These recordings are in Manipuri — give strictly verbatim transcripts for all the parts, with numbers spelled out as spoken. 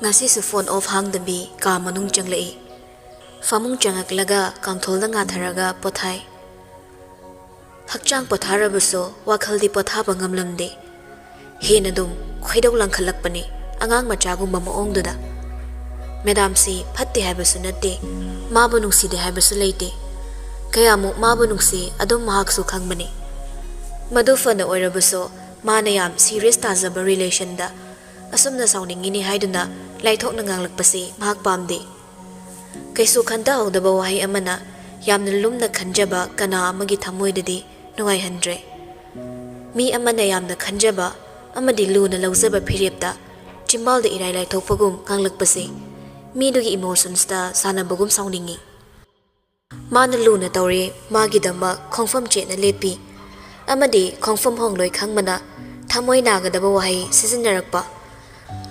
ꯉꯁꯤꯁꯨ phone off ꯍꯥꯡꯗꯕꯤ ꯀꯥ ꯃꯅꯨꯡ ꯆꯪꯂꯛꯏ꯫ ꯐꯃꯨꯡ ꯆꯪꯉꯛꯂꯒ ꯀꯥꯡꯊꯣꯜꯗ ꯉꯥꯊꯔꯒ ꯄꯣꯊꯥꯏ꯫ ꯍꯛꯆꯥꯡ ꯄꯣꯊꯥꯔꯕꯁꯨ ꯋꯥꯈꯜꯗꯤ ꯄꯣꯊꯥꯕ ꯉꯝꯂꯝꯗꯦ꯫ ꯍꯦꯟꯅ ꯑꯗꯨꯝ ꯈꯣꯏꯗꯧ ꯂꯪꯈꯠꯂꯛꯄꯅꯤ, ꯑꯉꯥꯡ ꯃꯆꯥꯒꯨꯝꯕ ꯃꯑꯣꯡꯗꯨꯗ꯫ ꯃꯦꯗꯥꯝꯁꯤ ꯐꯠꯇꯦ ꯍꯥꯏꯕꯁꯨ ꯅꯠꯇꯦ, ꯃꯥꯕꯨ ꯅꯨꯡꯁꯤꯗꯦ ꯍꯥꯏꯕꯁꯨ ꯂꯩꯇꯦ꯫ ꯀꯌꯥꯃꯨꯛ ꯃꯥꯕꯨ ꯅꯨꯡꯁꯤ ꯑꯗꯨꯝ ꯃꯍꯥꯛꯁꯨ ꯈꯪꯕꯅꯤ꯫ ꯃꯗꯨ ꯐꯅ ꯑꯣꯏꯔꯕꯁꯨ ꯃꯥꯅ ꯌꯥꯝ serious ꯇꯥꯖꯕ relationꯗ ꯑꯁꯨꯝꯅ ꯁꯥꯎꯅꯤꯡꯉꯤꯅꯤ ꯍꯥꯏꯗꯨꯅ ꯂꯥꯏꯊꯣꯛꯅ ꯉꯥꯡꯂꯛꯄꯁꯤ ꯃꯍꯥꯛ ꯄꯥꯝꯗꯦ꯫ ꯀꯩꯁꯨ ꯈꯟꯊꯍꯧꯗꯕ ꯋꯥꯍꯩ ꯑꯃꯅ ꯌꯥꯝꯅ ꯂꯨꯝꯅ ꯈꯟꯖꯕ ꯀꯅꯥ ꯑꯃꯒꯤ ꯊꯃꯣꯏꯗꯗꯤ ꯅꯨꯡꯉꯥꯏꯍꯟꯗ꯭ꯔꯦ꯫ ꯃꯤ ꯑꯃꯅ ꯌꯥꯝꯅ ꯈꯟꯖꯕ ꯑꯃꯗꯤ ꯂꯨꯅ ꯂꯧꯖꯕ ꯐꯤꯔꯦꯞꯇ ꯆꯤꯝꯕꯥꯜꯗ ꯏꯔꯥꯏ ꯂꯥꯏꯊꯣꯛꯄꯒꯨꯝ ꯉꯥꯡꯂꯛꯄꯁꯦ ꯃꯤꯗꯨꯒꯤ emotionsꯇ ꯁꯥꯟꯅꯕꯒꯨꯝ ꯁꯥꯎꯅꯤꯡꯉꯤ꯫ ꯃꯥꯅ ꯂꯨꯅ ꯇꯧꯔꯦ, ꯃꯥꯒꯤꯗꯃꯛ ꯈꯣꯡꯐꯝ ꯆꯦꯠꯅ ꯂꯦꯞꯄꯤ ꯑꯃꯗꯤ ꯈꯣꯡꯐꯝ ꯍꯣꯡꯂꯣꯏ ꯈꯪꯕꯅ ꯊꯃꯣꯏ ꯅꯥꯒꯗꯕ ꯋꯥꯍꯩ ꯁꯤꯖꯤꯟꯅꯔꯛꯄ꯫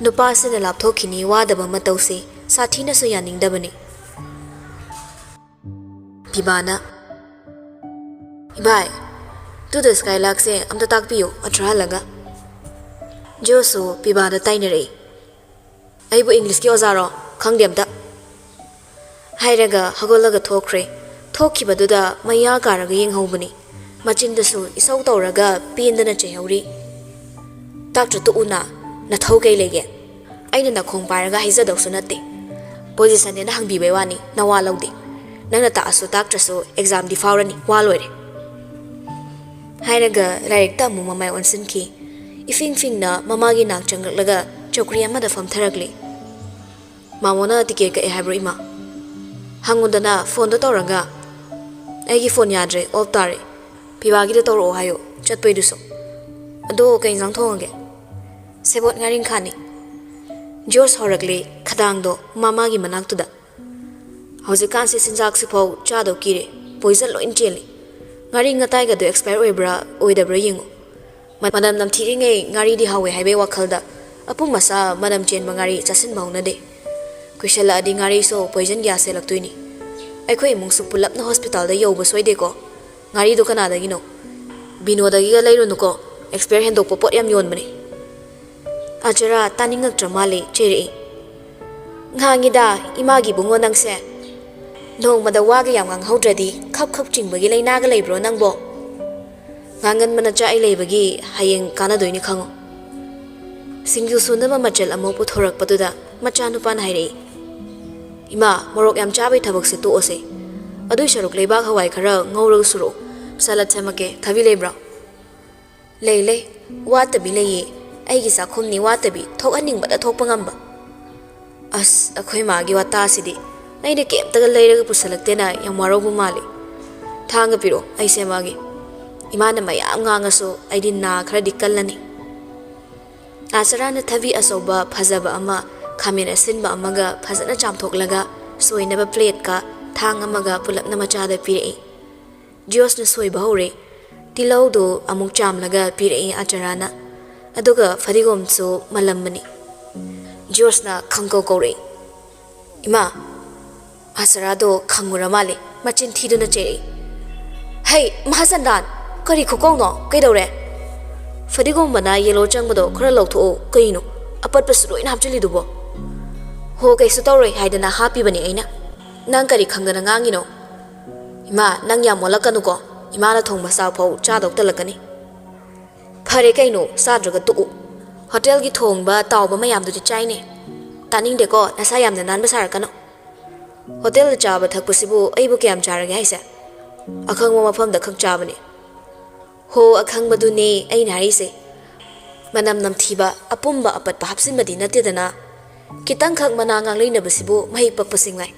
ꯅꯨꯄꯥꯁꯤꯅ ꯂꯥꯞꯊꯣꯛꯈꯤꯅꯤ ꯋꯥꯗꯕ ꯃꯇꯧꯁꯤ ꯁꯥꯊꯤꯅꯁꯨ ꯌꯥꯅꯤꯡꯗꯕꯅꯤ꯫ ꯄꯤꯕꯥꯅ, "ꯏꯕꯥꯏ, To the Skylarkꯁꯦ ꯑꯝꯇ ꯇꯥꯛꯄꯤꯌꯨ" ꯑꯊ꯭ꯔ ꯍꯜꯂꯒ꯫ ꯖꯣꯁꯁꯨ ꯄꯤꯕꯥꯗ ꯇꯥꯏꯅꯔꯛꯏ꯫ "ꯑꯩꯕꯨ Englishꯀꯤ ꯑꯣꯖꯥꯔꯣ? ꯈꯪꯗꯦ ꯑꯝꯇ" ꯍꯥꯏꯔꯒ ꯍꯧꯒꯠꯂꯒ ꯊꯣꯛꯈ꯭ꯔꯦ꯫ ꯊꯣꯛꯈꯤꯕꯗꯨꯗ ꯃꯌꯥ ꯀꯥꯔꯒ ꯌꯦꯡꯍꯧꯕꯅꯤ꯫ ꯃꯆꯤꯟꯗꯁꯨ ꯏꯁꯧ ꯇꯧꯔꯒ ꯄꯦꯟꯗꯅ ꯆꯩꯍꯧꯔꯤ꯫ "ꯇꯥꯛꯇ꯭ꯔ ꯇꯣꯛꯎꯅ, ꯅꯊꯧ ꯀꯩ ꯂꯩꯒꯦ? ꯑꯩꯅ ꯅꯈꯣꯡ ꯄꯥꯏꯔꯒ ꯍꯥꯏꯖꯗꯧꯁꯨ ꯅꯠꯇꯦ꯫ Positionꯅꯦꯅ ꯍꯪꯕꯤꯕꯩ ꯋꯥꯅꯤ, ꯅꯋꯥ ꯂꯧꯗꯦ꯫ ꯅꯪꯅ ꯇꯥꯛꯑꯁꯨ ꯇꯥꯛꯇ꯭ꯔꯁꯨ examꯗꯤ ꯐꯥꯎꯔꯅꯤ, ꯋꯥ ꯂꯣꯏꯔꯦ" ꯍꯥꯏꯔꯒ ꯂꯥꯏꯔꯤꯛꯇ ꯑꯃꯨꯛ ꯃꯃꯥꯏ ꯑꯣꯟꯁꯤꯟꯈꯤ꯫ ꯏꯐꯤꯡ ꯐꯤꯡꯅ ꯃꯃꯥꯒꯤ ꯅꯥꯛ ꯆꯪꯂꯛꯂꯒ ꯆꯧꯀ꯭ꯔꯤ ꯑꯃꯗ ꯐꯝꯊꯔꯛꯂꯤ꯫ "ꯃꯥꯃꯣꯅ ticket ꯀꯛꯑꯦ ꯍꯥꯏꯕ꯭ꯔꯣ, ꯏꯃꯥ? ꯍꯪꯉꯨꯗꯅ phoneꯗꯣ ꯇꯧꯔꯒ꯫" "ꯑꯩꯒꯤ phone ꯌꯥꯗ꯭ꯔꯦ, off ꯇꯥꯔꯦ꯫ ꯄꯤꯕꯥꯒꯤꯗ ꯇꯧꯔꯛꯑꯣ ꯍꯥꯏꯌꯣ, ꯆꯠꯄꯩꯗꯨꯁꯨ꯫ ꯑꯗꯣ ꯀꯩ ꯏꯟꯖꯥꯡ ꯊꯣꯡꯉꯒꯦ?" "ꯁꯦꯕꯣꯠ ꯉꯥꯔꯤꯡꯈꯥꯅꯤ꯫" ꯖꯣꯔꯖ ꯍꯧꯔꯛꯂꯦ, ꯈꯗꯥꯡꯗꯣ ꯃꯃꯥꯒꯤ ꯃꯅꯥꯛꯇꯨꯗ꯫ "ꯍꯧꯖꯤꯛꯀꯥꯟꯁꯤ ꯆꯤꯟꯖꯥꯛꯁꯤꯐꯥꯎ ꯆꯥꯗꯧ ꯀꯤꯔꯦ, poison ꯂꯣꯏ ꯆꯦꯜꯂꯤ꯫ ꯉꯥꯔꯤ ꯉꯇꯥꯏꯒꯗꯣ expire ꯑꯣꯏꯕ꯭ꯔꯥ ꯑꯣꯏꯗꯕ꯭ꯔꯥ ꯌꯦꯡꯉꯨ꯫ ꯃ-, ꯃꯅꯝ ꯅꯝꯊꯤꯔꯤꯉꯩ ꯉꯥꯔꯤꯗꯤ ꯍꯥꯎꯋꯦ ꯍꯥꯏꯕꯩ ꯋꯥꯈꯜꯗ ꯑꯄꯨꯝ ꯑꯁꯥ ꯃꯅꯝ ꯆꯦꯟꯕ ꯉꯥꯔꯤ ꯆꯥꯁꯤꯟꯕ ꯍꯧꯅꯗꯦ꯫ ꯀꯨꯏꯁꯜꯂꯛꯑꯗꯤ ꯉꯥꯔꯤꯁꯨ poison gas ꯆꯦꯜꯂꯛꯇꯣꯏꯅꯤ꯫ ꯑꯩꯈꯣꯏ ꯏꯃꯨꯡꯁꯨ ꯄꯨꯂꯞꯅ hospitalꯗ ꯌꯧꯕ ꯁꯣꯏꯗꯦꯀꯣ꯫ ꯉꯥꯔꯤꯗꯣ ꯀꯅꯥꯗꯒꯤꯅꯣ?" "ꯕꯤꯅꯣꯗꯒꯤꯒ ꯂꯩꯔꯨꯅꯨꯀꯣ, expire ꯍꯦꯟꯗꯣꯛꯄ ꯄꯣꯠ ꯌꯥꯝ ꯌꯣꯟꯕꯅꯦ꯫" ꯑꯖꯔꯥ ꯇꯥꯅꯤꯡꯉꯛꯇ꯭ꯔ ꯃꯥꯜꯂꯦ, ꯆꯩꯔꯛꯏ꯫ ꯉꯥꯡꯉꯤꯗ, ꯏꯃꯥꯒꯤ ꯏꯕꯨꯡꯉꯣ ꯅꯪꯁꯦ꯫ ꯅꯣꯡꯃꯗ ꯋꯥꯒ ꯌꯥꯝ ꯉꯥꯡꯍꯧꯗ꯭ꯔꯗꯤ ꯈꯞ ꯈꯞ ꯆꯤꯡꯕꯒꯤ ꯂꯥꯏꯅꯥꯒ ꯂꯩꯕ꯭ꯔꯣ ꯅꯪꯕꯣ? ꯉꯥꯡꯒꯟꯕ ꯅꯆꯥ ꯑꯩ ꯂꯩꯕꯒꯤ ꯍꯌꯦꯡ ꯀꯥꯟꯅꯗꯣꯏꯅꯤ ꯈꯪꯉꯣ꯫ ꯁꯤꯡꯖꯨ ꯁꯨꯅꯕ ꯃꯆꯜ ꯑꯃꯨꯛ ꯄꯨꯊꯣꯔꯛꯄꯗꯨꯗ ꯃꯆꯥꯅꯨꯄꯥꯅ ꯍꯥꯏꯔꯛꯏ, "ꯏꯃꯥ, ꯃꯣꯔꯣꯛ ꯌꯥꯝ ꯆꯥꯕꯩ ꯊꯕꯛꯁꯦ ꯇꯣꯛꯑꯁꯦ꯫ ꯑꯗꯨꯏ ꯁꯔꯨꯛ ꯂꯩꯕꯥꯛ ꯍꯋꯥꯏ ꯈꯔ ꯉꯧꯔꯒ ꯁꯨꯔꯛꯑꯣ꯫ ꯁꯂꯠ ꯁꯦꯝꯃꯛꯀꯦ꯫ ꯊꯕꯤ ꯂꯩꯕ꯭ꯔꯣ?" "ꯂꯩ, ꯂꯩ꯫ ꯋꯥꯠꯇꯕꯤ ꯂꯩꯌꯦ꯫ ꯑꯩꯒꯤ ꯆꯥꯛꯈꯨꯝꯅꯤ ꯋꯥꯠꯇꯕꯤ, ꯊꯣꯛꯍꯟꯅꯤꯡꯕꯗ ꯊꯣꯛꯄ ꯉꯝꯕ꯫" "ꯑꯁ, ꯑꯩꯈꯣꯏ ꯃꯥꯒꯤ ꯋꯥꯇꯥꯁꯤꯗꯤ꯫ ꯑꯩꯅ ꯀꯩꯝꯇꯒ ꯂꯩꯔꯒ ꯄꯨꯁꯜꯂꯛꯇꯦꯅ ꯌꯥꯝ ꯋꯥꯔꯧꯕ ꯃꯥꯜꯂꯤ꯫ ꯊꯥꯡꯒ ꯄꯤꯔꯛꯑꯣ, ꯑꯩ ꯁꯦꯝꯃꯛꯑꯒꯦ꯫ ꯏꯃꯥꯅ ꯃꯌꯥꯝ ꯉꯥꯡꯉꯁꯨ ꯑꯩꯗꯤ ꯅꯥ ꯈꯔꯗꯤ ꯀꯜꯂꯅꯤ꯫" ꯑꯥꯆꯔꯥꯅ ꯊꯕꯤ ꯑꯆꯧꯕ ꯐꯖꯕ ꯑꯃ, ꯈꯥꯃꯦꯟ ꯑꯁꯤꯟꯕ ꯑꯃꯒ ꯐꯖꯅ ꯆꯥꯝꯊꯣꯛꯂꯒ ꯁꯣꯏꯅꯕ ꯄ꯭ꯂꯦꯠꯀ ꯊꯥꯡ ꯑꯃꯒ ꯄꯨꯂꯞꯅ ꯃꯆꯥꯗ ꯄꯤꯔꯛꯏ꯫ ꯖꯤꯌꯣꯁꯅ ꯁꯣꯏꯕ ꯍꯧꯔꯦ꯫ ꯇꯤꯜꯍꯧꯗꯨ ꯑꯃꯨꯛ ꯆꯥꯝꯂꯒ ꯄꯤꯔꯛꯏ ꯑꯥꯆꯔꯥꯅ꯫ ꯑꯗꯨꯒ ꯐꯗꯤꯒꯣꯝꯁꯨ ꯃꯜꯂꯝꯕꯅꯤ꯫ ꯖꯤꯌꯣꯁꯅ ꯈꯪꯀꯧ ꯀꯧꯔꯛꯏ꯫ "ꯏꯃꯥ!" ꯑꯥꯆꯔꯥꯗꯣ ꯈꯪꯉꯨꯔ ꯃꯥꯜꯂꯦ꯫ ꯃꯆꯤꯟ ꯊꯤꯗꯨꯅ ꯆꯩꯔꯛꯏ꯫ "ꯍꯩ, ꯃꯍꯥꯆꯟꯗꯥꯟ! ꯀꯔꯤ ꯈꯨꯀꯧꯅꯣ? ꯀꯩꯗꯧꯔꯦ?" "ꯐꯗꯤꯒꯣꯝ ꯃꯅꯥ ꯌꯦꯂꯣ ꯆꯪꯕꯗꯣ ꯈꯔ ꯂꯧꯊꯣꯛꯑꯣ꯫ ꯀꯩꯅꯣ, ꯑꯄꯠꯄꯁꯨ ꯂꯣꯏꯅ ꯍꯥꯞꯆꯤꯜꯂꯤꯗꯨꯕꯣ?" "ꯍꯣ, ꯀꯩꯁꯨ ꯇꯧꯔꯣꯏ ꯍꯥꯏꯗꯅ ꯍꯥꯞꯄꯤꯕꯅꯦ ꯑꯩꯅ꯫ ꯅꯪ ꯀꯔꯤ ꯈꯪꯗꯅ ꯉꯥꯡꯉꯤꯅꯣ?" "ꯏꯃꯥ, ꯅꯪ ꯌꯥꯝ ꯃꯣꯠꯂꯛꯀꯅꯨꯀꯣ꯫ ꯏꯃꯥꯅ ꯊꯣꯡꯕ ꯆꯥꯛ ꯐꯥꯎ ꯆꯥꯗꯧ ꯇꯜꯂꯛꯀꯅꯤ꯫" "ꯐꯔꯦ ꯀꯩꯅꯣ, ꯆꯥꯗ꯭ꯔꯒ ꯇꯣꯛꯎ꯫ ꯍꯣꯇꯦꯜꯒꯤ ꯊꯣꯡꯕ ꯇꯥꯎꯕ ꯃꯌꯥꯝꯗꯨꯗꯤ ꯆꯥꯏꯅꯦ꯫ ꯇꯥꯅꯤꯡꯗꯦꯀꯣ, ꯅꯁꯥ ꯌꯥꯝꯅ ꯅꯥꯟꯕ ꯁꯥꯔꯛꯀꯅꯨ꯫ ꯍꯣꯇꯦꯜꯗ ꯆꯥꯕ ꯊꯛꯄꯁꯤꯕꯨ ꯑꯩꯕꯨ ꯀꯌꯥꯝ ꯆꯥꯔꯒꯦ ꯍꯥꯏꯁꯦ? ꯑꯈꯪꯕ ꯃꯐꯝꯗ ꯈꯛ ꯆꯥꯕꯅꯦ꯫" "ꯍꯣ, ꯑꯈꯪꯕꯗꯨꯅꯦ ꯑꯩꯅ ꯍꯥꯏꯔꯤꯁꯦ꯫ ꯃꯅꯝ ꯅꯝꯊꯤꯕ, ꯑꯄꯨꯝꯕ ꯑꯄꯠꯄ ꯍꯥꯞꯆꯤꯟꯕꯗꯤ ꯅꯠꯇꯦꯗꯅ꯫ ꯈꯤꯇꯪꯈꯛ ꯃꯅꯥ ꯉꯥꯡꯂꯩꯅꯕꯁꯤꯕꯨ ꯃꯍꯤꯛ ꯄꯛꯄꯁꯤ ꯉꯥꯏ꯫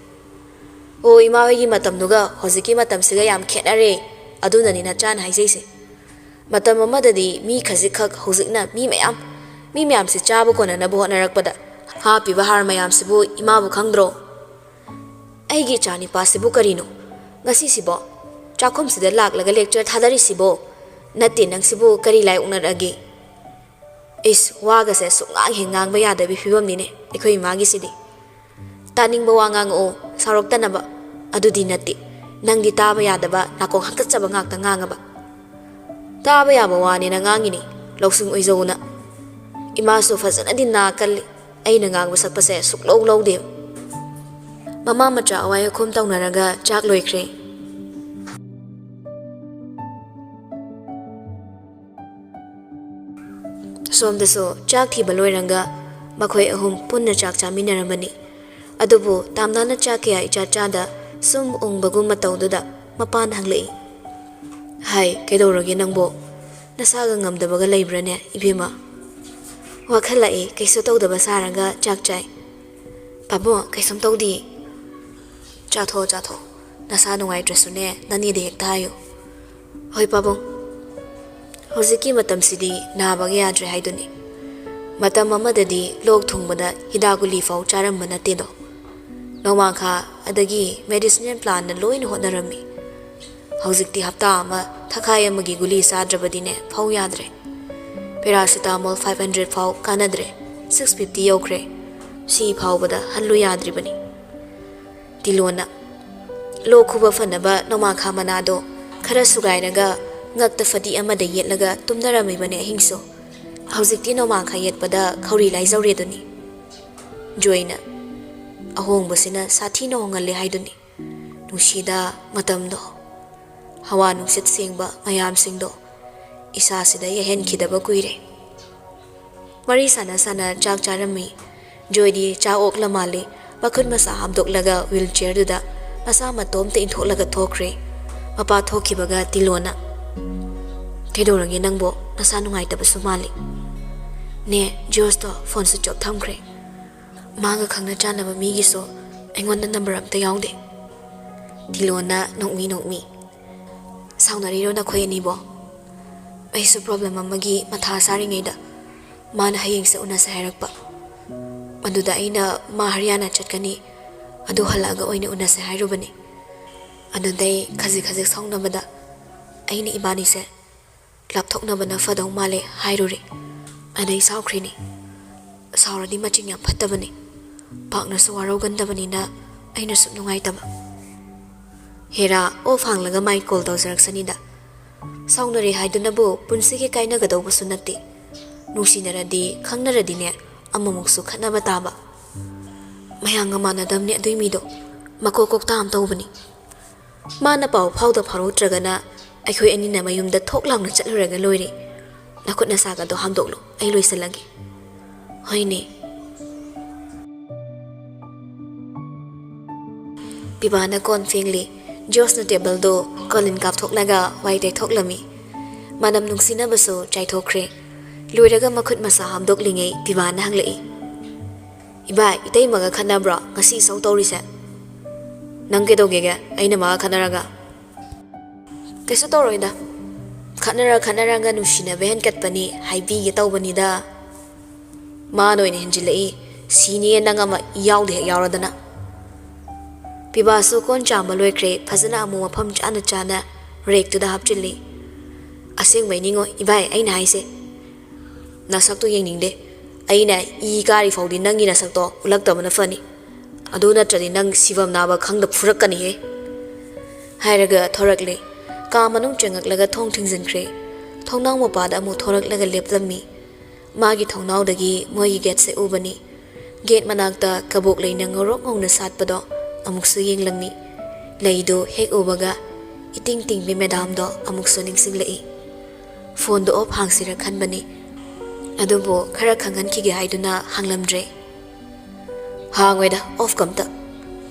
ꯑꯣ, ꯏꯃꯥ ꯍꯣꯏꯒꯤ ꯃꯇꯝꯗꯨꯒ ꯍꯧꯖꯤꯛꯀꯤ ꯃꯇꯝꯁꯤꯒ ꯌꯥꯝ ꯈꯦꯠꯅꯔꯦ꯫ ꯑꯗꯨꯅꯅꯤ ꯅꯆꯥꯅ ꯍꯥꯏꯖꯩꯁꯦ꯫ ꯃꯇꯝ ꯑꯃꯗꯗꯤ ꯃꯤ ꯈꯖꯤꯛꯈꯛ, ꯍꯧꯖꯤꯛꯅ ꯃꯤ ꯃꯌꯥꯝ꯫ ꯃꯤ ꯃꯌꯥꯝꯁꯤ ꯆꯥꯕ ꯀꯣꯟꯅꯅꯕ ꯍꯣꯠꯅꯔꯛꯄꯗ ꯍꯥꯞꯄꯤꯕ ꯍꯥꯔ ꯃꯌꯥꯝꯁꯤꯕꯨ ꯏꯃꯥꯕꯨ ꯈꯪꯗ꯭ꯔꯣ?" "ꯑꯩꯒꯤ ꯏꯆꯥ ꯅꯤꯄꯥꯁꯤꯕꯨ ꯀꯔꯤꯅꯣ? ꯉꯁꯤꯁꯤꯕꯣ ꯆꯥꯛꯈꯨꯝꯁꯤꯗ ꯂꯥꯛꯂꯒ lecture ꯊꯥꯗꯔꯤꯁꯤꯕꯣ? ꯅꯠꯇꯦ, ꯅꯪꯁꯤꯕꯨ ꯀꯔꯤ ꯂꯥꯏ ꯑꯣꯛꯅꯔꯛꯑꯒꯦ?" ꯏꯁ, ꯋꯥꯒꯁꯦ ꯁꯨꯛꯉꯥꯡ ꯍꯦꯛ ꯉꯥꯡꯕ ꯌꯥꯗꯕꯤ ꯐꯤꯕꯝꯅꯤꯅꯦ ꯑꯩꯈꯣꯏ ꯏꯃꯥꯒꯤꯁꯤꯗꯤ꯫ "ꯇꯥꯅꯤꯡꯕ ꯋꯥ ꯉꯥꯡꯉꯛꯑꯣ, ꯁꯥꯎꯔꯛꯇꯅꯕ꯫" "ꯑꯗꯨꯗꯤ ꯅꯠꯇꯦ, ꯅꯪꯗꯤ ꯇꯥꯕ ꯌꯥꯗꯕ, ꯅꯥꯀꯣꯡ ꯍꯥꯀꯠꯆꯕ ꯉꯥꯛꯇ ꯉꯥꯡꯉꯕ?" "ꯇꯥꯕ ꯌꯥꯕ ꯋꯥꯅꯦꯅ ꯉꯥꯡꯉꯤꯅꯤ, ꯂꯧꯁꯤꯡ ꯑꯣꯏꯖꯧꯅ꯫" ꯏꯃꯥꯁꯨ ꯐꯖꯅꯗꯤ ꯅꯥ ꯀꯜꯂꯤ꯫ ꯑꯩꯅ ꯉꯥꯡꯕ ꯁꯛꯄꯁꯦ ꯁꯨꯛꯂꯧ ꯂꯧꯗꯦ꯫ ꯃꯃꯥ ꯃꯆꯥ ꯑꯋꯥꯏ ꯑꯈꯨꯝ ꯇꯧꯅꯔꯒ ꯆꯥꯛ ꯂꯣꯏꯈ꯭ꯔꯦ꯫ ꯁꯣꯝꯗꯁꯨ ꯆꯥꯛ ꯊꯤꯕ ꯂꯣꯏꯔꯒ ꯃꯈꯣꯏ ꯑꯍꯨꯝ ꯄꯨꯟꯅ ꯆꯥꯛ ꯆꯥꯃꯤꯟꯅꯔꯝꯕꯅꯤ꯫ ꯑꯗꯨꯕꯨ ꯇꯥꯝꯅꯥꯅ ꯆꯥꯛ ꯀꯌꯥ ꯏꯆꯥ ꯆꯥꯗ ꯁꯨꯝ ꯎꯪꯕꯒꯨꯝ ꯃꯇꯧꯗꯨꯗ ꯃꯄꯥꯟ ꯍꯪꯂꯛꯏ꯫ "ꯍꯥꯏ, ꯀꯩꯗꯧꯔꯒꯦ ꯅꯪꯕꯣ? ꯅꯁꯥꯒ ꯉꯝꯗꯕꯒ ꯂꯩꯕ꯭ꯔꯥꯅꯦ, ꯏꯕꯦꯝꯃ?" ꯋꯥꯈꯜ ꯂꯥꯛꯏ, ꯀꯩꯁꯨ ꯇꯧꯗꯕ ꯁꯥꯔꯒ ꯆꯥꯛ ꯆꯥꯏ꯫ "ꯄꯥꯕꯨꯡ, ꯀꯩꯁꯨꯝ ꯇꯧꯗꯤꯌꯦ꯫ ꯆꯥꯊꯣꯛꯑꯣ, ꯆꯥꯊꯣꯛꯑꯣ꯫ ꯅꯁꯥ ꯅꯨꯡꯉꯥꯏꯇ꯭ꯔꯁꯨꯅꯦ, ꯅꯅꯦꯗ ꯍꯦꯛꯇ ꯍꯥꯏꯌꯨ꯫" "ꯍꯣꯏ ꯄꯥꯕꯨꯡ꯫" ꯍꯧꯖꯤꯛꯀꯤ ꯃꯇꯝꯁꯤꯗꯤ ꯅꯥꯕꯒ ꯌꯥꯗ꯭ꯔꯦ ꯍꯥꯏꯗꯨꯅꯤ꯫ ꯃꯇꯝ ꯑꯃꯗꯗꯤ ꯂꯣꯛ ꯊꯨꯡꯕꯗ ꯍꯤꯗꯥꯛ ꯒꯨꯂꯤ ꯐꯥꯎ ꯆꯥꯔꯝꯕ ꯅꯠꯇꯦꯗꯣ꯫ ꯅꯣꯡꯃꯥꯡꯈꯥ ꯑꯗꯒꯤ ꯃꯦꯗꯤꯁꯤꯅꯦꯜ ꯄ꯭ꯂꯥꯟꯅ ꯂꯣꯏꯅ ꯍꯣꯠꯅꯔꯝꯃꯤ꯫ ꯍꯧꯖꯤꯛꯇꯤ ꯍꯞꯇꯥ ꯑꯃ ꯊꯈꯥꯏ ꯑꯃꯒꯤ ꯒꯨꯂꯤ ꯆꯥꯗ꯭ꯔꯕꯗꯤꯅꯦ ꯐꯧ ꯌꯥꯗ꯭ꯔꯦ꯫ ꯄꯦꯔꯥꯁꯤꯇꯥꯃꯣꯜ ꯐꯥꯏꯚ ꯍꯟꯗ꯭ꯔꯦꯠ ꯐꯥꯎ ꯀꯥꯟꯅꯗ꯭ꯔꯦ, ꯁꯤꯛꯁ ꯐꯤꯐꯇꯤ ꯌꯧꯈ꯭ꯔꯦ꯫ ꯁꯤ ꯐꯥꯎꯕꯗ ꯍꯜꯂꯨ ꯌꯥꯗ꯭ꯔꯤꯕꯅꯤ꯫ ꯇꯤꯂꯣꯅ ꯂꯣꯛ ꯈꯨꯕ ꯐꯅꯕ ꯅꯣꯡꯃꯥꯡꯈꯥ ꯃꯅꯥꯗꯣ ꯈꯔ ꯁꯨꯒꯥꯏꯔꯒ ꯉꯛꯇ ꯐꯗꯤ ꯑꯃꯗ ꯌꯦꯠꯂꯒ ꯇꯨꯝꯅꯔꯝꯃꯤꯕꯅꯦ ꯑꯍꯤꯡꯁꯨ꯫ ꯍꯧꯖꯤꯛꯇꯤ ꯅꯣꯡꯃꯥꯡꯈꯥ ꯌꯦꯠꯄꯗ ꯈꯧꯔꯤ ꯂꯥꯏꯖꯧꯔꯦꯗꯨꯅꯤ꯫ ꯖꯣꯏꯅ ꯑꯍꯣꯡꯕꯁꯤꯅ ꯁꯥꯊꯤꯅ ꯍꯣꯡꯍꯜꯂꯦ ꯍꯥꯏꯗꯨꯅꯤ꯫ ꯅꯨꯡꯁꯤꯗ ꯃꯇꯝꯗꯣ, ꯍꯋꯥ ꯅꯨꯡꯁꯤꯠ ꯁꯦꯡꯕ ꯃꯌꯥꯝꯁꯤꯡꯗꯣ ꯏꯁꯥꯁꯤꯗ ꯌꯩꯍꯟꯈꯤꯗꯕ ꯀꯨꯏꯔꯦ꯫ ꯋꯥꯔꯤ ꯁꯥꯟꯅ ꯁꯥꯟꯅ ꯆꯥꯛ ꯆꯥꯔꯝꯃꯤ꯫ ꯖꯣꯏꯗꯤ ꯆꯥꯛ ꯑꯣꯛꯂ ꯃꯥꯜꯂꯤ, ꯃꯈꯨꯠ ꯃꯁꯥ ꯍꯥꯝꯗꯣꯛꯂꯒ ꯋꯤꯜ ꯆꯤꯌꯔꯗꯨꯗ ꯃꯁꯥ ꯃꯇꯣꯝꯇ ꯏꯟꯊꯣꯛꯂꯒ ꯊꯣꯛꯈ꯭ꯔꯦ꯫ ꯃꯄꯥ ꯊꯣꯛꯈꯤꯕꯒ ꯇꯤꯂꯣꯅ, "ꯀꯩꯗꯧꯔꯒꯦ ꯅꯪꯕꯣ? ꯅꯁꯥ ꯅꯨꯡꯉꯥꯏꯇꯕꯁꯨ ꯃꯥꯜꯂꯤ꯫" "ꯅꯦ, ꯖꯣꯁꯇꯣ ꯐꯣꯟ ꯁ꯭ꯋꯤꯆ ꯑꯣꯐ ꯊꯝꯈ꯭ꯔꯦ꯫ ꯃꯥꯒ ꯈꯪꯅ ꯆꯥꯟꯅꯕ ꯃꯤꯒꯤꯁꯨ ꯑꯩꯉꯣꯟꯗ ꯅꯝꯕꯔ ꯑꯝꯇ ꯌꯥꯎꯗꯦ꯫" ꯇꯤꯂꯣꯅ ꯅꯣꯛꯃꯤ ꯅꯣꯛꯃꯤ, "ꯁꯥꯎꯅꯔꯤꯔꯣ ꯅꯈꯣꯏ ꯑꯅꯤꯕꯣ?" "ꯑꯩꯁꯨ ꯄ꯭ꯔꯣꯕ꯭ꯂꯦꯝ ꯑꯃꯒꯤ ꯃꯊꯥ ꯁꯥꯔꯤꯉꯩꯗ ꯃꯥꯅ ꯍꯌꯦꯡꯁꯦ ꯎꯅꯁꯦ ꯍꯥꯏꯔꯛꯄ꯫ ꯑꯗꯨꯗ ꯑꯩꯅ ꯃꯥ ꯍꯔꯤꯌꯥꯅꯥ ꯆꯠꯀꯅꯤ, ꯑꯗꯨ ꯍꯜꯂꯛꯑꯒ ꯑꯣꯏꯅ ꯎꯅꯁꯦ ꯍꯥꯏꯔꯨꯕꯅꯤ꯫ ꯑꯗꯨꯗꯩ ꯈꯖꯤꯛ ꯈꯖꯤꯛ ꯁꯥꯎꯅꯕꯗ ꯑꯩꯅ ꯏꯕꯥꯅꯤꯁꯦ ꯂꯥꯞꯊꯣꯛꯅꯕꯅ ꯐꯗꯧ ꯃꯥꯜꯂꯦ ꯍꯥꯏꯔꯨꯔꯦ꯫ ꯑꯗꯩ ꯁꯥꯎꯈ꯭ꯔꯤꯅꯤ꯫ ꯁꯥꯎꯔꯗꯤ ꯃꯆꯤꯡ ꯌꯥꯝ ꯐꯠꯇꯕꯅꯤ꯫ ꯄꯥꯛꯅꯁꯨ ꯋꯥꯔꯧꯒꯟꯗꯕꯅꯤꯅ ꯑꯩꯅꯁꯨ ꯅꯨꯡꯉꯥꯏꯇꯕ꯫" ꯍꯦꯔꯥ ꯑꯣꯐ ꯍꯥꯡꯂꯒ ꯃꯥꯏ ꯀꯣꯜ ꯇꯧꯖꯔꯛꯁꯅꯤꯗ꯫ ꯁꯥꯎꯅꯔꯦ ꯍꯥꯏꯗꯨꯅꯕꯨ ꯄꯨꯟꯁꯤꯒꯤ ꯀꯥꯏꯅꯒꯗꯧꯕꯁꯨ ꯅꯠꯇꯦ꯫ ꯅꯨꯡꯁꯤꯅꯔꯗꯤ, ꯈꯪꯅꯔꯗꯤꯅꯦ, ꯑꯃꯃꯨꯛꯁꯨ ꯈꯠꯅꯕ ꯇꯥꯕ꯫ ꯃꯌꯥꯝꯒ ꯃꯥꯟꯅꯗꯕꯅꯤ ꯑꯗꯨꯏ ꯃꯤꯗꯣ꯫ ꯃꯀꯣꯛ ꯀꯣꯛꯇꯥ ꯑꯃ ꯇꯧꯕꯅꯤ꯫ ꯃꯥꯅ ꯄꯥꯎ ꯐꯥꯎꯗ ꯐꯥꯎꯔꯛꯇ꯭ꯔꯒꯅ ꯑꯩꯈꯣꯏ ꯑꯅꯤꯅ ꯃꯌꯨꯝꯗ ꯊꯣꯛ ꯂꯥꯎꯅ ꯆꯠꯂꯨꯔꯒ ꯂꯣꯏꯔꯦ꯫ ꯅꯈꯨꯠ ꯅꯁꯥꯒꯗꯣ ꯍꯥꯝꯗꯣꯛꯂꯣ, ꯑꯩ ꯂꯣꯏꯁꯤꯜꯂꯒꯦ꯫ ꯍꯣꯏꯅꯦ꯫ ꯄꯤꯕꯥꯅ ꯀꯣꯟ ꯐꯦꯡꯂꯤ꯫ ꯖꯣꯁꯅ ꯇꯦꯕꯜꯗꯣ ꯀꯣꯂꯤꯟ ꯀꯥꯞꯊꯣꯛꯂꯒ ꯋꯥꯏ ꯇꯩꯊꯣꯛꯂꯝꯃꯤ꯫ ꯃꯅꯝ ꯅꯨꯡꯁꯤꯅꯕꯁꯨ ꯆꯥꯏꯊꯣꯛꯈ꯭ꯔꯦ꯫ ꯂꯣꯏꯔꯒ ꯃꯈꯨꯠ ꯃꯁꯥ ꯍꯥꯝꯗꯣꯛꯂꯤꯉꯩ ꯄꯤꯕꯥꯅ ꯍꯪꯂꯛꯏ, "ꯏꯕꯥꯏ, ꯏꯇꯩꯃꯒ ꯈꯠꯅꯕ꯭ꯔꯣ ꯉꯁꯤ ꯏꯁꯧ ꯇꯧꯔꯤꯁꯦ? ꯅꯪ ꯀꯩꯗꯧꯒꯦꯒꯦ ꯑꯩꯅ ꯃꯥꯒ ꯈꯠꯅꯔꯒ?" "ꯀꯩꯁꯨ ꯇꯧꯔꯣꯏꯗ꯫ ꯈꯠꯅꯔ ꯈꯠꯅꯔꯒ ꯅꯨꯡꯁꯤꯅꯕ ꯍꯦꯟꯀꯠꯄꯅꯤ ꯍꯥꯏꯕꯤꯒꯦ ꯇꯧꯕꯅꯤꯗ꯫ ꯃꯥꯅ ꯑꯣꯏꯅ ꯍꯦꯟꯖꯤꯜꯂꯛꯏ꯫ ꯁꯤꯅꯤꯌꯦ ꯅꯪ ꯑꯃ ꯏꯌꯥꯎꯗ ꯍꯦꯛ ꯌꯥꯎꯔꯗꯅ꯫" ꯄꯤꯕꯥꯁꯨ ꯀꯣꯟ ꯆꯥꯝꯕ ꯂꯣꯏꯈ꯭ꯔꯦ꯫ ꯐꯖꯅ ꯑꯃꯨꯛ ꯃꯐꯝ ꯆꯥꯅ ꯆꯥꯅ ꯔꯦꯛꯇꯨꯗ ꯍꯥꯞꯆꯤꯜꯂꯤ꯫ "ꯑꯁꯦꯡꯕꯩꯅꯤꯉꯣ ꯏꯕꯥꯏ ꯑꯩꯅ ꯍꯥꯏꯁꯦ꯫ ꯅꯁꯛꯇꯣ ꯌꯦꯡꯅꯤꯡꯗꯦ꯫ ꯑꯩꯅ ꯏ ꯀꯥꯔꯤ ꯐꯥꯎꯗꯤ ꯅꯪꯒꯤ ꯅꯁꯛꯇꯣ ꯎꯠꯂꯛꯇꯕꯅ ꯐꯅꯤ꯫ ꯑꯗꯨ ꯅꯠꯇ꯭ꯔꯗꯤ ꯅꯪ ꯁꯤꯐꯝ ꯅꯥꯕ ꯈꯪꯗ ꯐꯨꯔꯛꯀꯅꯤꯍꯦ꯫" ꯍꯥꯏꯔꯒ ꯊꯣꯔꯛꯂꯦ꯫ ꯀꯥ ꯃꯅꯨꯡ ꯆꯪꯉꯛꯂꯒ ꯊꯣꯡ ꯊꯤꯡꯖꯤꯟꯈ꯭ꯔꯦ꯫ ꯊꯣꯡꯅꯥꯎ ꯃꯄꯥꯗ ꯑꯃꯨꯛ ꯊꯣꯔꯛꯂꯒ ꯂꯦꯞꯂꯝꯃꯤ꯫ ꯃꯥꯒꯤ ꯊꯣꯡꯅꯥꯎꯗꯒꯤ ꯃꯣꯏꯒꯤ ꯒꯦꯠꯁꯦ ꯎꯕꯅꯤ꯫ ꯒꯦꯠ ꯃꯅꯥꯛꯇ ꯀꯕꯣꯛ ꯂꯩꯅ ꯉꯧꯔꯣꯛ ꯉꯧꯅ ꯁꯥꯠꯄꯗꯣ ꯑꯃꯨꯛꯁꯨ ꯌꯦꯡꯂꯝꯃꯤ꯫ ꯂꯩꯗꯨ ꯍꯦꯛ ꯎꯕꯒ ꯏꯇꯤꯡ ꯇꯤꯡꯕꯤ ꯃꯦꯗꯥꯝꯗꯣ ꯑꯃꯨꯛꯁꯨ ꯅꯤꯡꯁꯤꯡꯂꯛꯏ꯫ ꯐꯣꯟꯗꯣ ꯑꯣꯐ ꯍꯥꯡꯁꯤꯔ ꯈꯟꯕꯅꯤ꯫ ꯑꯗꯨꯕꯨ ꯈꯔ ꯈꯪꯍꯟꯈꯤꯒꯦ ꯍꯥꯏꯗꯨꯅ ꯍꯥꯡꯂꯝꯗ꯭ꯔꯦ꯫ "ꯍꯥꯡꯉꯣꯏꯗ ꯑꯣꯐ ꯀꯝꯇ꯫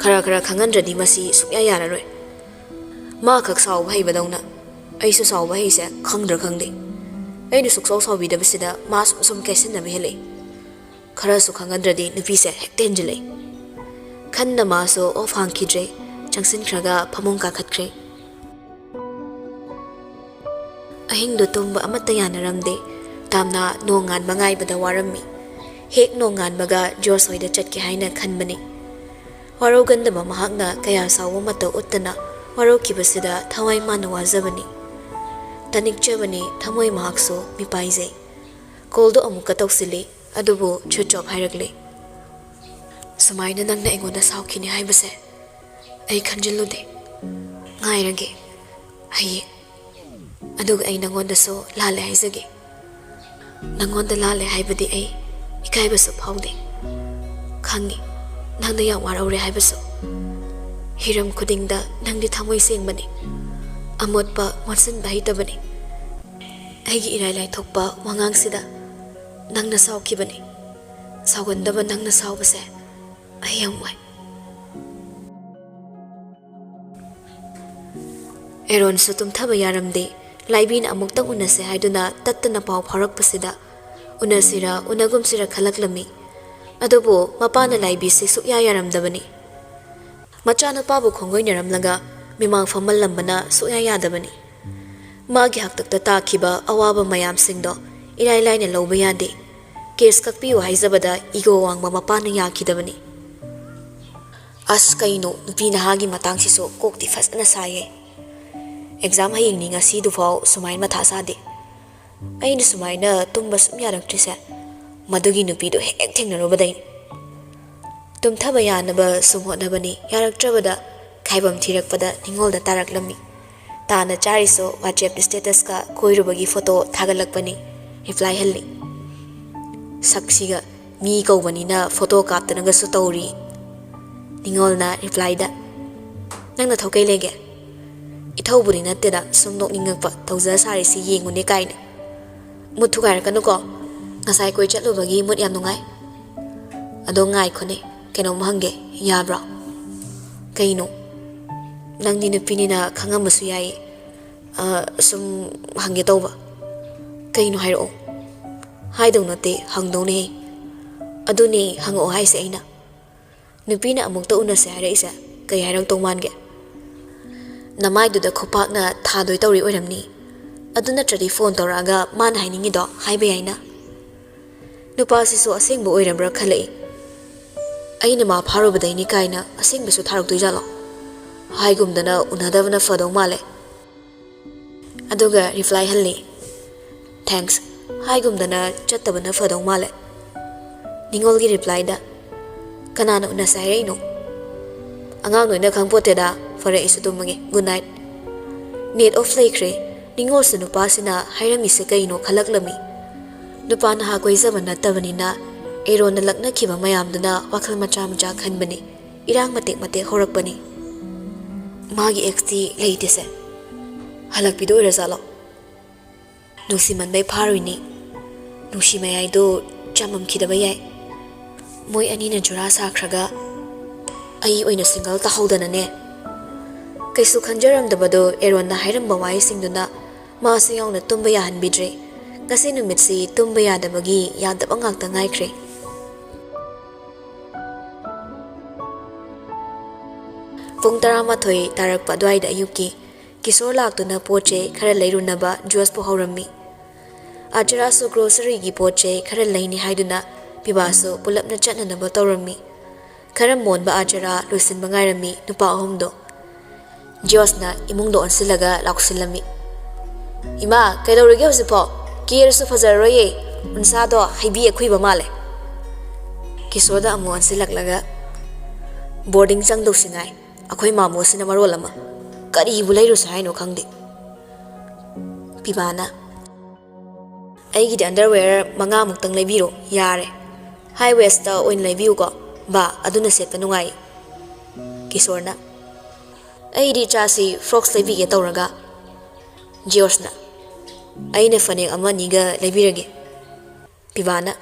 ꯈꯔ ꯈꯔ ꯈꯪꯍꯟꯗ꯭ꯔꯗꯤ ꯃꯁꯤ ꯁꯨꯡꯌꯥ ꯌꯥꯔꯔꯣꯏ꯫ ꯃꯥ ꯈꯛ ꯁꯥꯎꯕ ꯍꯩꯕꯗꯧꯅ ꯑꯩꯁꯨ ꯁꯥꯎꯕ ꯍꯩꯁꯦ ꯈꯪꯗ꯭ꯔꯥ ꯈꯪꯗꯦ꯫ ꯑꯩꯅ ꯁꯨꯛꯁꯥꯎ ꯁꯥꯎꯕꯤꯗꯕꯁꯤꯗ ꯃꯥ ꯁꯨꯝ ꯁꯨꯝ ꯀꯦꯁꯤꯟꯅꯕ ꯍꯦꯜꯂꯛꯏ꯫ ꯈꯔꯁꯨ ꯈꯪꯍꯟꯗ꯭ꯔꯗꯤ ꯅꯨꯄꯤꯁꯦ ꯍꯦꯛꯇ ꯍꯦꯟꯖꯤꯜꯂꯛꯏ꯫" ꯈꯟꯅ ꯃꯥꯁꯨ ꯑꯣꯐ ꯍꯥꯡꯈꯤꯗ꯭ꯔꯦ꯫ ꯆꯪꯁꯤꯟꯈ꯭ꯔꯒ ꯐꯃꯨꯡ ꯀꯥꯈꯠꯈ꯭ꯔꯦ꯫ ꯑꯍꯤꯡꯗꯣ ꯇꯨꯝꯕ ꯑꯃꯠꯇ ꯌꯥꯅꯔꯝꯗꯦ꯫ ꯇꯥꯝꯅ ꯅꯣꯡꯉꯥꯟꯕ ꯉꯥꯏꯕꯗ ꯋꯥꯔꯝꯃꯤ꯫ ꯍꯦꯛ ꯅꯣꯡꯉꯥꯟꯕꯒ ꯖꯣꯔꯖ ꯍꯣꯏꯗ ꯆꯠꯀꯦ ꯍꯥꯏꯅ ꯈꯟꯕꯅꯤ꯫ ꯋꯥꯔꯧꯒꯟꯗꯕ ꯃꯍꯥꯛꯅ ꯀꯌꯥ ꯁꯥꯎꯕ ꯃꯇꯧ ꯎꯠꯇꯅ ꯋꯥꯔꯧꯈꯤꯕꯁꯤꯗ ꯊꯋꯥꯏ ꯃꯥꯅ ꯋꯥꯖꯕꯅꯤ꯫ ꯇꯅꯤꯛꯆꯕꯅꯤ ꯊꯃꯣꯏ ꯃꯍꯥꯛꯁꯨ ꯃꯤꯄꯥꯏꯖꯩ꯫ ꯀꯣꯜꯗꯣ ꯑꯃꯨꯛꯀ ꯇꯧꯁꯤꯜꯂꯤ, ꯑꯗꯨꯕꯨ ꯁ꯭ꯋꯤꯆ ꯑꯣꯐ ꯍꯥꯏꯔꯛꯂꯦ꯫ "ꯁꯨꯃꯥꯏꯅ ꯅꯪꯅ ꯑꯩꯉꯣꯟꯗ ꯁꯥꯎꯈꯤꯅꯤ ꯍꯥꯏꯕꯁꯦ ꯑꯩ ꯈꯟꯖꯤꯜꯂꯨꯗꯦ꯫ ꯉꯥꯏꯔꯒꯦ ꯍꯌꯦꯡ꯫ ꯑꯗꯨꯒ ꯑꯩ ꯅꯪꯉꯣꯟꯗꯁꯨ ꯂꯥꯜꯂꯦ ꯍꯥꯏꯖꯒꯦ꯫ ꯅꯪꯉꯣꯟꯗ ꯂꯥꯜꯂꯦ ꯍꯥꯏꯕꯗꯤ ꯑꯩ ꯏꯀꯥꯏꯕꯁꯨ ꯐꯥꯎꯗꯦ꯫ ꯈꯪꯉꯤ, ꯅꯪꯅ ꯌꯥꯝ ꯋꯥꯔꯧꯔꯦ ꯍꯥꯏꯕꯁꯨ꯫ ꯍꯤꯔꯝ ꯈꯨꯗꯤꯡꯗ ꯅꯪꯗꯤ ꯊꯃꯣꯏ ꯁꯦꯡꯕꯅꯤ꯫ ꯑꯃꯣꯠꯄ ꯃꯣꯠꯁꯤꯟꯕ ꯍꯩꯇꯕꯅꯤ꯫ ꯑꯩꯒꯤ ꯏꯔꯥꯏ ꯂꯥꯏꯊꯣꯛꯄ ꯋꯥꯉꯥꯡꯁꯤꯗ ꯅꯪꯅ ꯁꯥꯎꯈꯤꯕꯅꯤ꯫ ꯁꯥꯎꯒꯟꯗꯕ ꯅꯪꯅ ꯁꯥꯎꯕꯁꯦ ꯑꯩ ꯌꯥꯝ ꯋꯥꯏ꯫ ꯑꯦꯔꯣꯟꯁꯨ ꯇꯨꯝꯊꯕ ꯌꯥꯔꯝꯗꯦ꯫ ꯂꯥꯏꯕꯤꯅ ꯑꯃꯨꯛꯇꯪ ꯎꯅꯁꯦ ꯍꯥꯏꯗꯨꯅ ꯇꯠꯇꯅ ꯄꯥꯎ ꯐꯥꯎꯔꯛꯄꯁꯤꯗ ꯎꯅꯁꯤꯔ ꯎꯅꯒꯨꯝꯁꯤꯔ ꯈꯜꯂꯛꯂꯝꯃꯤ꯫ ꯑꯗꯨꯕꯨ ꯃꯄꯥꯅ ꯂꯥꯏꯕꯤꯁꯤ ꯁꯨꯛꯌꯥ ꯌꯥꯔꯝꯗꯕꯅꯤ꯫ ꯃꯆꯥꯅꯨꯄꯥꯕꯨ ꯈꯣꯡꯒꯣꯏꯅꯔꯝꯂꯒ ꯃꯤꯃꯥꯡ ꯐꯝꯍꯜꯂꯝꯕꯅ ꯁꯨꯛꯌꯥ ꯌꯥꯗꯕꯅꯤ꯫ ꯃꯥꯒꯤ ꯍꯥꯛꯇꯛꯇ ꯇꯥꯈꯤꯕ ꯑꯋꯥꯕ ꯃꯌꯥꯝꯁꯤꯡꯗꯣ ꯏꯔꯥꯏ ꯂꯥꯏꯅ ꯂꯧꯕ ꯌꯥꯗꯦ꯫ ꯀꯦꯁ ꯀꯛꯄꯤꯌꯨ ꯍꯥꯏꯖꯕꯗ ꯏꯒꯣ ꯋꯥꯡꯕ ꯃꯄꯥꯅ ꯌꯥꯈꯤꯗꯕꯅꯤ꯫ ꯑꯁ, ꯀꯩꯅꯣ, ꯅꯨꯄꯤ ꯅꯍꯥꯒꯤ ꯃꯇꯥꯡꯁꯤꯁꯨ ꯀꯣꯛꯇꯤ ꯐꯖꯅ ꯁꯥꯏꯌꯦ꯫ ꯑꯦꯛꯖꯥꯝ ꯍꯌꯦꯡꯅꯤ, ꯉꯁꯤꯗꯨꯐꯥꯎ ꯁꯨꯃꯥꯏꯅ ꯃꯊꯥ ꯁꯥꯗꯦ꯫ ꯑꯩꯅ ꯁꯨꯃꯥꯏꯅ ꯇꯨꯝꯕ ꯁꯨꯝ ꯌꯥꯔꯛꯇ꯭ꯔꯤꯁꯦ ꯃꯗꯨꯒꯤ ꯅꯨꯄꯤꯗꯣ ꯍꯦꯛ ꯊꯦꯡꯅꯔꯨꯕꯗꯩꯅꯤ꯫ ꯇꯨꯝꯊꯕ ꯌꯥꯅꯕ ꯁꯨꯝ ꯍꯣꯠꯅꯕꯅꯤ, ꯌꯥꯔꯛꯇ꯭ꯔꯕꯗ ꯈꯥꯏꯕꯝ ꯊꯤꯔꯛꯄꯗ ꯅꯤꯡꯉꯣꯜꯗ ꯇꯥꯔꯛꯂꯝꯃꯤ꯫ ꯇꯥꯅ ꯆꯥꯔꯤꯁꯨ WhatsApp statusꯀ ꯀꯣꯏꯔꯨꯕꯒꯤ ꯐꯣꯇꯣ ꯊꯥꯒꯠꯂꯛꯄꯅꯤ꯫ ꯔꯤꯄ꯭ꯂꯥꯏ ꯍꯜꯂꯤ꯫ ꯁꯛꯁꯤꯒ ꯃꯤ ꯀꯧꯕꯅꯤꯅ ꯐꯣꯇꯣ ꯀꯥꯞꯇꯅꯒꯁꯨ ꯇꯧꯔꯤ꯫ ꯅꯤꯡꯉꯣꯜꯅ ꯔꯤꯄ꯭ꯂꯥꯏꯗ, "ꯅꯪ ꯅꯊꯧ ꯀꯩ ꯂꯩꯒꯦ? ꯏꯊꯧꯕꯨꯗꯤ ꯅꯠꯇꯦꯗ, ꯁꯨꯝ ꯅꯣꯛꯅꯤꯡꯉꯛꯄ, ꯇꯧꯖ ꯁꯥꯔꯤꯁꯤ ꯌꯦꯡꯉꯨꯅꯦ" ꯀꯥꯏꯅ꯫ ꯃꯨꯠ ꯊꯨꯒꯥꯏꯔꯛꯀꯅꯨꯀꯣ꯫ ꯉꯁꯥꯏ ꯀꯣꯏ ꯆꯠꯂꯨꯕꯒꯤ ꯃꯨꯠ ꯌꯥꯝ ꯅꯨꯡꯉꯥꯏ꯫ ꯑꯗꯣ ꯉꯥꯏꯈꯣꯅꯦ, ꯀꯩꯅꯣꯝ ꯍꯪꯒꯦ, ꯌꯥꯕ꯭ꯔꯣ? ꯀꯩꯅꯣ? ꯅꯪꯗꯤ ꯅꯨꯄꯤꯅꯤꯅ ꯈꯪꯉꯝꯕꯁꯨ ꯌꯥꯏ꯫ ꯑ, ꯁꯨꯝ ꯍꯪꯒꯦ ꯇꯧꯕ꯫ ꯀꯩꯅꯣ ꯍꯥꯏꯔꯛꯑꯣ꯫ ꯍꯥꯏꯗꯧ ꯅꯠꯇꯦ, ꯍꯪꯗꯧꯅꯦ꯫ ꯑꯗꯨꯅꯦ ꯍꯪꯉꯛꯑꯣ ꯍꯥꯏꯁꯦ ꯑꯩꯅ꯫ ꯅꯨꯄꯤꯅ ꯑꯃꯨꯛꯇ ꯎꯅꯁꯦ ꯍꯥꯏꯔꯛꯏꯁꯦ ꯀꯩ ꯍꯥꯏꯔꯛꯇꯧ ꯃꯥꯟꯒꯦ? ꯅꯃꯥꯏꯗꯨꯗ ꯈꯨꯄꯥꯛꯅ ꯊꯥꯗꯣꯏ ꯇꯧꯔꯤ ꯑꯣꯏꯔꯝꯅꯤ꯫ ꯑꯗꯨ ꯅꯠꯇ꯭ꯔꯗꯤ ꯐꯣꯟ ꯇꯧꯔꯛꯑꯒ ꯃꯥꯅ ꯍꯥꯏꯅꯤꯡꯉꯤꯗꯣ ꯍꯥꯏꯕ ꯌꯥꯏꯅ꯫ ꯅꯨꯄꯥꯁꯤꯁꯨ ꯑꯁꯦꯡꯕ ꯑꯣꯏꯔꯕ꯭ꯔꯥ ꯈꯜꯂꯛꯏ꯫ ꯑꯩꯅ ꯃꯥ ꯐꯥꯔꯨꯕꯗꯩꯅꯤ ꯀꯥꯏꯅ ꯑꯁꯦꯡꯕꯁꯨ ꯊꯥꯔꯛꯇꯣꯏꯖꯥꯠꯂꯣ? ꯍꯥꯏꯒꯨꯝꯗꯅ ꯎꯅꯗꯕꯅ ꯐꯗꯧ ꯃꯥꯜꯂꯦ꯫ ꯑꯗꯨꯒ ꯔꯤꯄ꯭ꯂꯥꯏ ꯍꯜꯂꯤ, "Thanks" ꯍꯥꯏꯒꯨꯝꯗꯅ ꯆꯠꯇꯕꯅ ꯐꯗꯧ ꯃꯥꯜꯂꯦ꯫ ꯅꯤꯡꯉꯣꯜꯒꯤ ꯔꯤꯄ꯭ꯂꯥꯏꯗ, "ꯀꯅꯥꯅ ꯎꯅꯁꯦ ꯍꯥꯏꯔꯛꯏꯅꯣ? ꯑꯉꯥꯡ ꯅꯣꯏꯅ ꯈꯪꯄꯣꯠꯇꯦꯗ꯫ ꯐꯔꯦ, ꯑꯩꯁꯨ ꯇꯨꯝꯃꯒꯦ꯫ Good night." ꯅꯦꯠ ꯑꯣꯐ ꯂꯩꯈ꯭ꯔꯦ꯫ ꯅꯤꯡꯉꯣꯜꯁꯨ ꯅꯨꯄꯥꯁꯤꯅ ꯍꯥꯏꯔꯝꯃꯤꯁꯦ ꯀꯩꯅꯣ ꯈꯜꯂꯛꯂꯝꯃꯤ꯫ ꯅꯨꯄꯥ ꯅꯍꯥ ꯀꯣꯏꯖꯕ ꯅꯠꯇꯕꯅꯤꯅ ꯑꯦꯔꯣꯟꯅ ꯂꯛꯅꯈꯤꯕ ꯃꯌꯥꯝꯗꯨꯅ ꯋꯥꯈꯜ ꯃꯆꯥ ꯃꯆꯥ ꯈꯟꯕꯅꯤ꯫ ꯏꯔꯥꯡ ꯃꯇꯦꯛ ꯃꯇꯦꯛ ꯍꯧꯔꯛꯄꯅꯤ꯫ ꯃꯥꯒꯤ ꯑꯦꯛꯁꯇꯤ ꯂꯩꯇꯦꯁꯦ꯫ ꯍꯜꯂꯛꯄꯤꯗꯣ ꯑꯣꯏꯔꯖꯥꯠꯂꯣ? ꯅꯨꯡꯁꯤꯃꯟꯕꯩ ꯐꯥꯔꯨꯏꯅꯤ꯫ ꯅꯨꯡꯁꯤ ꯃꯌꯥꯏꯗꯣ ꯆꯥꯃꯝꯈꯤꯗꯕ ꯌꯥꯏ꯫ ꯃꯣꯏ ꯑꯅꯤꯅ ꯖꯨꯔꯥ ꯁꯥꯈ꯭ꯔꯒ ꯑꯩ ꯑꯣꯏꯅ ꯁꯤꯡꯒꯜ ꯇꯥꯍꯧꯗꯅꯅꯦ꯫ ꯀꯩꯁꯨ ꯈꯟꯖꯔꯝꯗꯕꯗꯣ ꯑꯦꯔꯣꯟꯅ ꯍꯥꯏꯔꯝꯕ ꯋꯥꯍꯩꯁꯤꯡꯗꯨꯅ ꯃꯥꯁꯨ ꯌꯥꯎꯅ ꯇꯨꯝꯕ ꯌꯥꯍꯟꯕꯤꯗ꯭ꯔꯦ꯫ ꯉꯁꯤ ꯅꯨꯃꯤꯠꯁꯤ ꯇꯨꯝꯕ ꯌꯥꯗꯕꯒꯤ ꯌꯥꯗꯕ ꯉꯥꯛꯇ ꯉꯥꯏꯈ꯭ꯔꯦ꯫ ꯄꯨꯡ ꯇꯔꯥꯃꯥꯊꯣꯏ ꯇꯥꯔꯛꯄ ꯑꯗꯨꯋꯥꯏꯗ ꯑꯌꯨꯛꯀꯤ ꯀꯤꯁꯣꯔ ꯂꯥꯛꯇꯨꯅ ꯄꯣꯠ ꯆꯩ ꯈꯔ ꯂꯩꯔꯨꯅꯕ ꯖꯣꯁꯄꯨ ꯍꯧꯔꯝꯃꯤ꯫ ꯑꯥꯆꯔꯥꯁꯨ ꯒ꯭ꯔꯣꯁꯔꯤꯒꯤ ꯄꯣꯠ ꯆꯩ ꯈꯔ ꯂꯩꯅꯤ ꯍꯥꯏꯗꯨꯅ ꯄꯤꯕꯥꯁꯨ ꯄꯨꯂꯞꯅ ꯆꯠꯅꯅꯕ ꯇꯧꯔꯝꯃꯤ꯫ ꯈꯔ ꯃꯣꯟꯕ ꯑꯥꯆꯔꯥ ꯂꯣꯏꯁꯤꯟꯕ ꯉꯥꯏꯔꯝꯃꯤ ꯅꯨꯄꯥ ꯑꯍꯨꯝꯗꯣ꯫ ꯖꯣꯁꯅ ꯏꯃꯨꯡꯗ ꯑꯣꯟꯁꯤꯜꯂꯒ ꯂꯥꯎꯁꯤꯜꯂꯝꯃꯤ, "ꯏꯃꯥ, ꯀꯩꯗꯧꯔꯤꯒꯦ ꯍꯧꯖꯤꯛꯐꯥꯎ? ꯀꯦꯔꯁꯨ ꯐꯖꯔꯔꯣꯏꯌꯦ꯫ ꯎꯟꯁꯥꯗꯣ ꯍꯩꯕꯤ ꯑꯈꯨꯏꯕ ꯃꯥꯜꯂꯦ꯫" ꯀꯤꯁꯣꯔꯗ ꯑꯃꯨꯛ ꯑꯣꯟꯁꯤꯜꯂꯛꯂꯒ, "ꯕꯣꯔꯗꯤꯡ ꯆꯪꯗꯧꯁꯤ ꯉꯥꯏ꯫ ꯑꯩꯈꯣꯏ ꯃꯥꯃꯣꯁꯤꯅ ꯃꯔꯣꯜ ꯑꯃ ꯀꯔꯤꯕꯨ ꯂꯩꯔꯨꯁꯦ ꯍꯥꯏꯅꯣ ꯈꯪꯗꯦ꯫" ꯄꯤꯕꯥꯅ, "ꯑꯩꯒꯤꯗꯤ ꯑꯟꯗꯔꯋꯦꯌꯔ ꯃꯉꯥꯃꯨꯛꯇꯪ ꯂꯩꯕꯤꯔꯣ, ꯌꯥꯔꯦ꯫ ꯍꯥꯏ ꯋꯦꯁꯇ ꯑꯣꯏꯅ ꯂꯩꯕꯤꯌꯨꯀꯣ, ꯕꯥ, ꯑꯗꯨꯅ ꯁꯦꯠꯄ ꯅꯨꯡꯉꯥꯏ꯫" ꯀꯤꯁꯣꯔꯅ, "ꯑꯩꯗꯤ ꯏꯆꯥꯁꯤ ꯐ꯭ꯔꯣꯛꯁ ꯂꯩꯕꯤꯒꯦ ꯇꯧꯔꯒ꯫" ꯖꯤꯌꯣꯁꯅ, "ꯑꯩꯅ ꯐꯅꯦꯛ ꯑꯃ ꯑꯅꯤꯒ ꯂꯩꯕꯤꯔꯒꯦ꯫" ꯄꯤꯕꯥꯅ,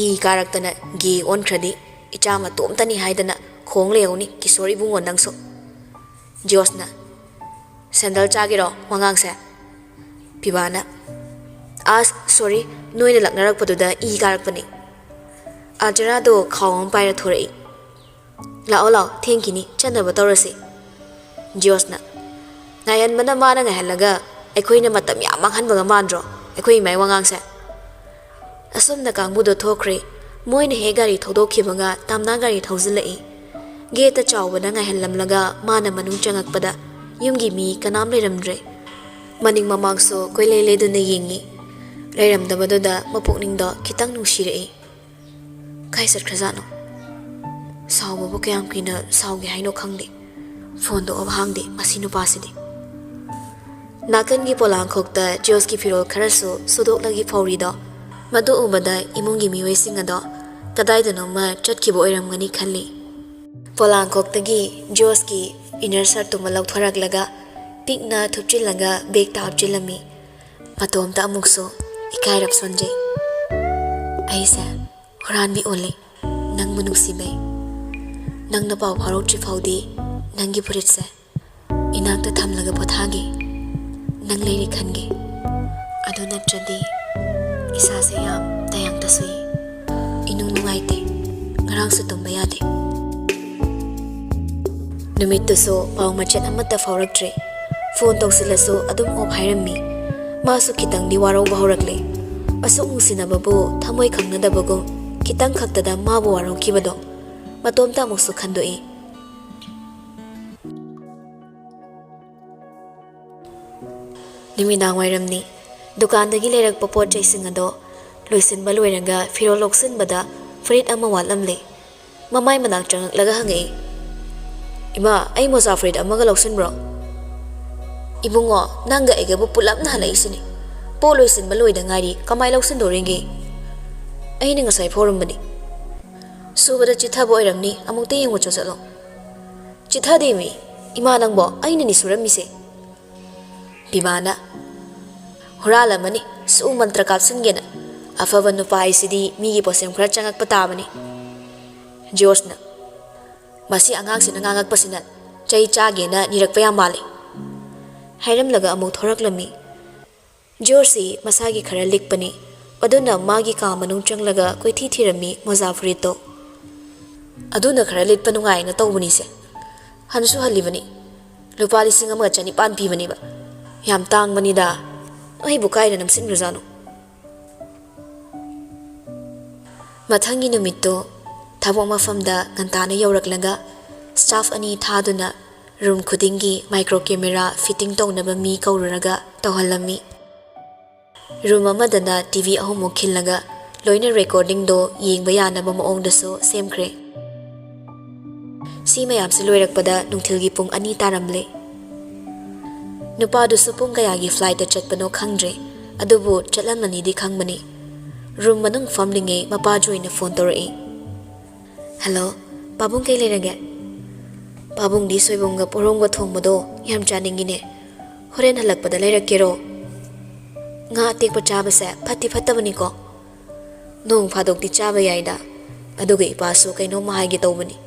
"ꯏ ꯀꯥꯔꯛꯇꯅ ꯒꯦ ꯑꯣꯟꯈ꯭ꯔꯗꯤ ꯏꯆꯥ ꯃꯇꯣꯝꯇꯅꯤ ꯍꯥꯏꯗꯅ ꯈꯣꯡ ꯂꯩꯍꯧꯅꯤ ꯀꯤꯁꯣꯔ ꯏꯕꯨꯡꯉꯣ ꯅꯪꯁꯨ꯫" ꯖꯤꯌꯣꯁꯅ, "ꯁꯦꯟꯗꯜ ꯆꯥꯒꯦꯔꯣ ꯋꯥꯉꯥꯡꯁꯦ?" ꯄꯤꯕꯥꯅ, "ꯑꯁ, ꯁꯣꯔꯤ, ꯅꯣꯏꯅ ꯂꯛꯅꯔꯛꯄꯗꯨꯗ ꯏ ꯀꯥꯔꯛꯄꯅꯤ꯫" ꯑꯥꯖꯔꯥꯗꯣ ꯈꯥꯎ ꯑꯃ ꯄꯥꯏꯔ ꯊꯣꯔꯛꯏ꯫ "ꯂꯥꯛꯑꯣ, ꯂꯥꯛꯑꯣ, ꯊꯦꯡꯈꯤꯅꯤ, ꯆꯠꯅꯕ ꯇꯧꯔꯁꯤ꯫" ꯖꯤꯌꯣꯁꯅ, "ꯉꯥꯏꯍꯟꯕꯅ ꯃꯥꯅ ꯉꯥꯏꯍꯜꯂꯒ ꯑꯩꯈꯣꯏꯅ ꯃꯇꯝ ꯌꯥꯝ ꯃꯥꯡꯍꯟꯕꯒ ꯃꯥꯟꯗ꯭ꯔꯣ ꯑꯩꯈꯣꯏ ꯏꯃꯥꯏ ꯋꯥꯉꯥꯡꯁꯦ?" ꯑꯁꯣꯝꯗ ꯀꯥꯡꯕꯨꯗꯣ ꯊꯣꯛꯈ꯭ꯔꯦ꯫ ꯃꯣꯏꯅ ꯍꯦꯛ ꯒꯥꯔꯤ ꯊꯧꯗꯣꯛꯈꯤꯕꯒ ꯇꯥꯝꯅꯥ ꯒꯥꯔꯤ ꯊꯧꯖꯤꯜꯂꯛꯏ꯫ ꯒꯦꯠꯇ ꯆꯥꯎꯕꯅ ꯉꯥꯏꯍꯜꯂꯝꯂꯒ ꯃꯥꯅ ꯃꯅꯨꯡ ꯆꯪꯉꯛꯄꯗ ꯌꯨꯝꯒꯤ ꯃꯤ ꯀꯅꯥꯝ ꯂꯩꯔꯝꯗ꯭ꯔꯦ꯫ ꯃꯅꯤꯡ ꯃꯃꯥꯡꯁꯨ ꯀꯣꯏꯂꯩ ꯂꯩꯗꯨꯅ ꯌꯦꯡꯉꯤ꯫ ꯂꯩꯔꯝꯗꯕꯗꯨꯗ ꯃꯄꯨꯛꯅꯤꯡꯗꯣ ꯈꯤꯇꯪ ꯅꯨꯡꯁꯤꯔꯛꯏ꯫ ꯀꯥꯏ ꯆꯠꯈ꯭ꯔꯖꯥꯠꯅꯣ? ꯁꯥꯎꯕꯕꯨ ꯀꯌꯥꯝ ꯀꯨꯏꯅ ꯁꯥꯎꯒꯦ ꯍꯥꯏꯅꯣ ꯈꯪꯗꯦ꯫ ꯐꯣꯟꯗꯣ ꯑꯣꯐ ꯍꯥꯡꯗꯦ ꯃꯁꯤ ꯅꯨꯄꯥꯁꯤꯗꯤ꯫ ꯅꯥꯀꯟꯒꯤ ꯄꯣꯂꯥꯡꯈꯣꯛꯇ ꯖꯣꯁꯀꯤ ꯐꯤꯔꯣꯜ ꯈꯔꯁꯨ ꯁꯨꯗꯣꯛꯂꯒ ꯐꯧꯔꯤꯗꯣ, ꯃꯗꯨ ꯎꯕꯗ ꯏꯃꯨꯡꯒꯤ ꯃꯤꯑꯣꯏꯁꯤꯡ ꯑꯗꯣ ꯀꯗꯥꯏꯗꯅꯣꯃ ꯆꯠꯈꯤꯕ ꯑꯣꯏꯔꯝꯒꯅꯤ ꯈꯜꯂꯤ꯫ ꯄꯣꯂꯥꯡꯈꯣꯛꯇꯒꯤ ꯖꯣꯁꯀꯤ inner shirtꯇꯨꯃ ꯂꯧꯊꯣꯔꯛꯂꯒ ꯄꯤꯛꯅ ꯊꯨꯞꯆꯤꯜꯂꯒ bag ꯇ ꯍꯥꯞꯆꯤꯜꯂꯝꯃꯤ꯫ ꯃꯇꯣꯝꯇ ꯑꯃꯨꯛꯁꯨ ꯏꯀꯥꯏꯔꯞ ꯁꯣꯟꯖꯩ꯫ ꯑꯩꯁꯦ ꯍꯨꯔꯥꯟꯕꯤ ꯑꯣꯜꯂꯦ, ꯅꯪꯕꯨ ꯅꯨꯡꯁꯤꯕꯩ꯫ ꯅꯪꯅ ꯄꯥꯎ ꯐꯥꯎꯔꯛꯇ꯭ꯔꯤ ꯐꯥꯎꯗꯤ ꯅꯪꯒꯤ ꯐꯨꯔꯤꯠꯁꯦ ꯏꯅꯥꯛꯇ ꯊꯝꯂꯒ ꯄꯣꯊꯥꯒꯦ꯫ ꯅꯪ ꯂꯩꯔꯦ ꯈꯟꯒꯦ꯫ ꯑꯗꯨ ꯅꯠꯇ꯭ꯔꯗꯤ ꯏꯁꯥꯁꯦ ꯌꯥꯝ ꯇꯌꯥꯡ ꯇꯁꯨꯏ꯫ ꯏꯅꯨꯡ ꯅꯨꯡꯉꯥꯏꯇꯦ꯫ ꯉꯔꯥꯡꯁꯨ ꯇꯨꯝꯕ ꯌꯥꯗꯦ꯫ ꯅꯨꯃꯤꯠꯇꯨꯁꯨ ꯄꯥꯎ ꯃꯆꯦꯠ ꯑꯃꯠꯇ ꯐꯥꯎꯔꯛꯇ꯭ꯔꯦ꯫ Phone ꯇꯧꯁꯤꯜꯂꯁꯨ ꯑꯗꯨꯝ off ꯍꯥꯏꯔꯝꯃꯤ꯫ ꯃꯥꯁꯨ ꯈꯤꯇꯪꯗꯤ ꯋꯥꯔꯧꯕ ꯍꯧꯔꯛꯂꯦ꯫ ꯑꯁꯨꯛ ꯅꯨꯡꯁꯤꯅꯕꯕꯨ ꯊꯃꯣꯏ ꯈꯪꯅꯗꯕꯒꯨꯝ ꯈꯤꯇꯪ ꯈꯛꯇꯗ ꯃꯥꯕꯨ ꯋꯥꯔꯧꯈꯤꯕꯗꯣ ꯃꯇꯣꯝꯇ ꯑꯃꯨꯛꯁꯨ ꯈꯟꯗꯣꯛꯏ꯫ ꯅꯨꯃꯤꯗꯥꯡ ꯋꯥꯏꯔꯝꯅꯤ꯫ ꯗꯨꯀꯥꯟꯗꯒꯤ ꯂꯩꯔꯛꯄ ꯄꯣꯠ ꯆꯩꯁꯤꯡ ꯑꯗꯣ ꯂꯣꯏꯁꯤꯟꯕ ꯂꯣꯏꯔꯒ ꯐꯤꯔꯣꯜ ꯂꯧꯁꯤꯟꯕꯗ ꯐꯨꯔꯤꯠ ꯑꯃ ꯋꯥꯠꯂꯝꯂꯦ꯫ ꯃꯃꯥꯏ ꯃꯅꯥꯛ ꯆꯪꯉꯛꯂꯒ ꯍꯪꯉꯛꯏ, "ꯏꯃꯥ, ꯑꯩ ꯃꯣꯖꯥ ꯐꯨꯔꯤꯠ ꯑꯃꯒ ꯂꯧꯁꯤꯟꯕ꯭ꯔꯣ?" "ꯏꯕꯨꯡꯉꯣ, ꯅꯪꯒ ꯑꯩꯒꯕꯨ ꯄꯨꯂꯞꯅ ꯍꯜꯂꯛꯏꯁꯤꯅꯤ꯫ ꯄꯣꯠ ꯂꯣꯏꯁꯤꯟꯕ ꯂꯣꯏꯗ ꯉꯥꯏꯔꯤ, ꯀꯃꯥꯏ ꯂꯧꯁꯤꯟꯗꯣꯔꯤꯒꯦ? ꯑꯩꯅ ꯉꯁꯥꯏ ꯐꯧꯔꯝꯕꯅꯤ꯫" "ꯁꯨꯕꯗ ꯆꯤꯠꯊꯕ ꯑꯣꯏꯔꯝꯅꯤ, ꯑꯃꯨꯛꯇ ꯌꯦꯡꯉꯨꯆꯣ ꯆꯠꯂꯣ꯫" "ꯆꯤꯠꯊꯗꯦꯃꯤ, ꯏꯃꯥ ꯅꯪꯕꯣ, ꯑꯩꯅꯅꯤ ꯁꯨꯔꯝꯃꯤꯁꯦ꯫" ꯕꯤꯃꯥꯅ, "ꯍꯨꯔꯥꯜꯂꯝꯃꯅꯤ, ꯁꯨ ꯃꯟꯇ꯭ꯔ ꯀꯥꯞꯁꯤꯟꯒꯦꯅ꯫ ꯑꯐꯕ ꯅꯨꯄꯥ ꯍꯥꯏꯁꯤꯗꯤ ꯃꯤꯒꯤ ꯄꯣꯠꯁꯦꯝ ꯈꯔ ꯆꯪꯉꯛꯄ ꯇꯥꯕꯅꯤ꯫" ꯖꯣꯔꯖꯅ, "ꯃꯁꯤ ꯑꯉꯥꯡꯁꯤꯅ ꯉꯥꯡꯉꯛꯄꯁꯤꯅ ꯆꯩ ꯆꯥꯒꯦꯅ ꯅꯤꯔꯛꯄ ꯌꯥꯝ ꯃꯥꯜꯂꯤ꯫" ꯍꯥꯏꯔꯝꯂꯒ ꯑꯃꯨꯛ ꯊꯣꯔꯛꯂꯝꯃꯤ꯫ ꯖꯣꯔꯖꯁꯤ ꯃꯁꯥꯒꯤ ꯈꯔ ꯂꯤꯛꯄꯅꯤ, ꯑꯗꯨꯅ ꯃꯥꯒꯤ ꯀꯥ ꯃꯅꯨꯡ ꯆꯪꯂꯒ ꯀꯣꯏꯊꯤ ꯊꯤꯔꯝꯃꯤ ꯃꯣꯖꯥ ꯐꯨꯔꯤꯠꯇꯣ꯫ "ꯑꯗꯨꯅ ꯈꯔ ꯂꯤꯠꯄ ꯅꯨꯡꯉꯥꯏꯅ ꯇꯧꯕꯅꯤꯁꯦ꯫ ꯍꯟꯁꯨ ꯍꯜꯂꯤꯕꯅꯤ꯫ ꯂꯨꯄꯥ ꯂꯤꯁꯤꯡ ꯑꯃꯒ ꯆꯅꯤꯄꯥꯟ ꯄꯤꯕꯅꯦꯕ꯫ ꯌꯥꯝ ꯇꯥꯡꯕꯅꯤꯗ꯫ ꯑꯩꯕꯨ ꯀꯥꯏꯗ ꯅꯝꯁꯤꯟꯈ꯭ꯔꯖꯥꯠꯅꯣ?" ꯃꯊꯪꯒꯤ ꯅꯨꯃꯤꯠꯇꯣ ꯊꯕꯛ ꯃꯐꯝꯗ ꯉꯟꯇꯥꯅ ꯌꯧꯔꯛꯂꯒ staff ꯑꯅꯤ ꯊꯥꯗꯨꯅ room ꯈꯨꯗꯤꯡꯒꯤ micro camera fitting ꯇꯧꯅꯕ ꯃꯤ ꯀꯧꯔꯨꯔꯒ ꯇꯧꯍꯜꯂꯝꯃꯤ꯫ Room ꯑꯃꯗꯅ TV ꯑꯍꯨꯝꯃꯨꯛ ꯈꯤꯜꯂꯒ ꯂꯣꯏꯅ recordingꯗꯣ ꯌꯦꯡꯕ ꯌꯥꯅꯕ ꯃꯑꯣꯡꯗꯁꯨ ꯁꯦꯝꯈ꯭ꯔꯦ꯫ ꯁꯤ ꯃꯌꯥꯝꯁꯤ ꯂꯣꯏꯔꯛꯄꯗ ꯅꯨꯡꯊꯤꯜꯒꯤ ꯄꯨꯡ ꯑꯅꯤ ꯇꯥꯔꯝꯂꯦ꯫ ꯅꯨꯄꯥꯗꯨꯁꯨ ꯄꯨꯡ ꯀꯌꯥꯒꯤ flightꯇ ꯆꯠꯄꯅꯣ ꯈꯪꯗ꯭ꯔꯦ, ꯑꯗꯨꯕꯨ ꯆꯠꯂꯝꯃꯅꯤꯗꯤ ꯈꯪꯕꯅꯤ꯫ Room ꯃꯅꯨꯡ ꯐꯝꯂꯤꯉꯩ ꯃꯄꯥ ꯖꯣꯏꯅ phone ꯇꯧꯔꯛꯏ꯫ "Hello, ꯄꯥꯕꯨꯡ, ꯀꯩ ꯂꯩꯔꯒꯦ?" "ꯄꯥꯕꯨꯡꯗꯤ ꯁꯣꯏꯕꯨꯝꯒ ꯄꯣꯔꯣꯝꯒ ꯊꯣꯡꯕꯗꯣ ꯌꯥꯝ ꯆꯥꯅꯤꯡꯉꯤꯅꯦ꯫ ꯍꯣꯔꯦꯟ ꯍꯜꯂꯛꯄꯗ ꯂꯩꯔꯛꯀꯦꯔꯣ? ꯉꯥ ꯑꯇꯦꯛꯄ ꯆꯥꯕꯁꯦ ꯐꯠꯇꯤ ꯐꯠꯇꯕꯅꯤꯀꯣ?" "ꯅꯣꯡ ꯐꯥꯗꯣꯛꯇꯤ ꯆꯥꯕ ꯌꯥꯏꯗ꯫ ꯑꯗꯨꯒ ꯏꯄꯥꯁꯨ ꯀꯩꯅꯣꯝꯃ ꯍꯥꯏꯒꯦ ꯇꯧꯕꯅꯤ꯫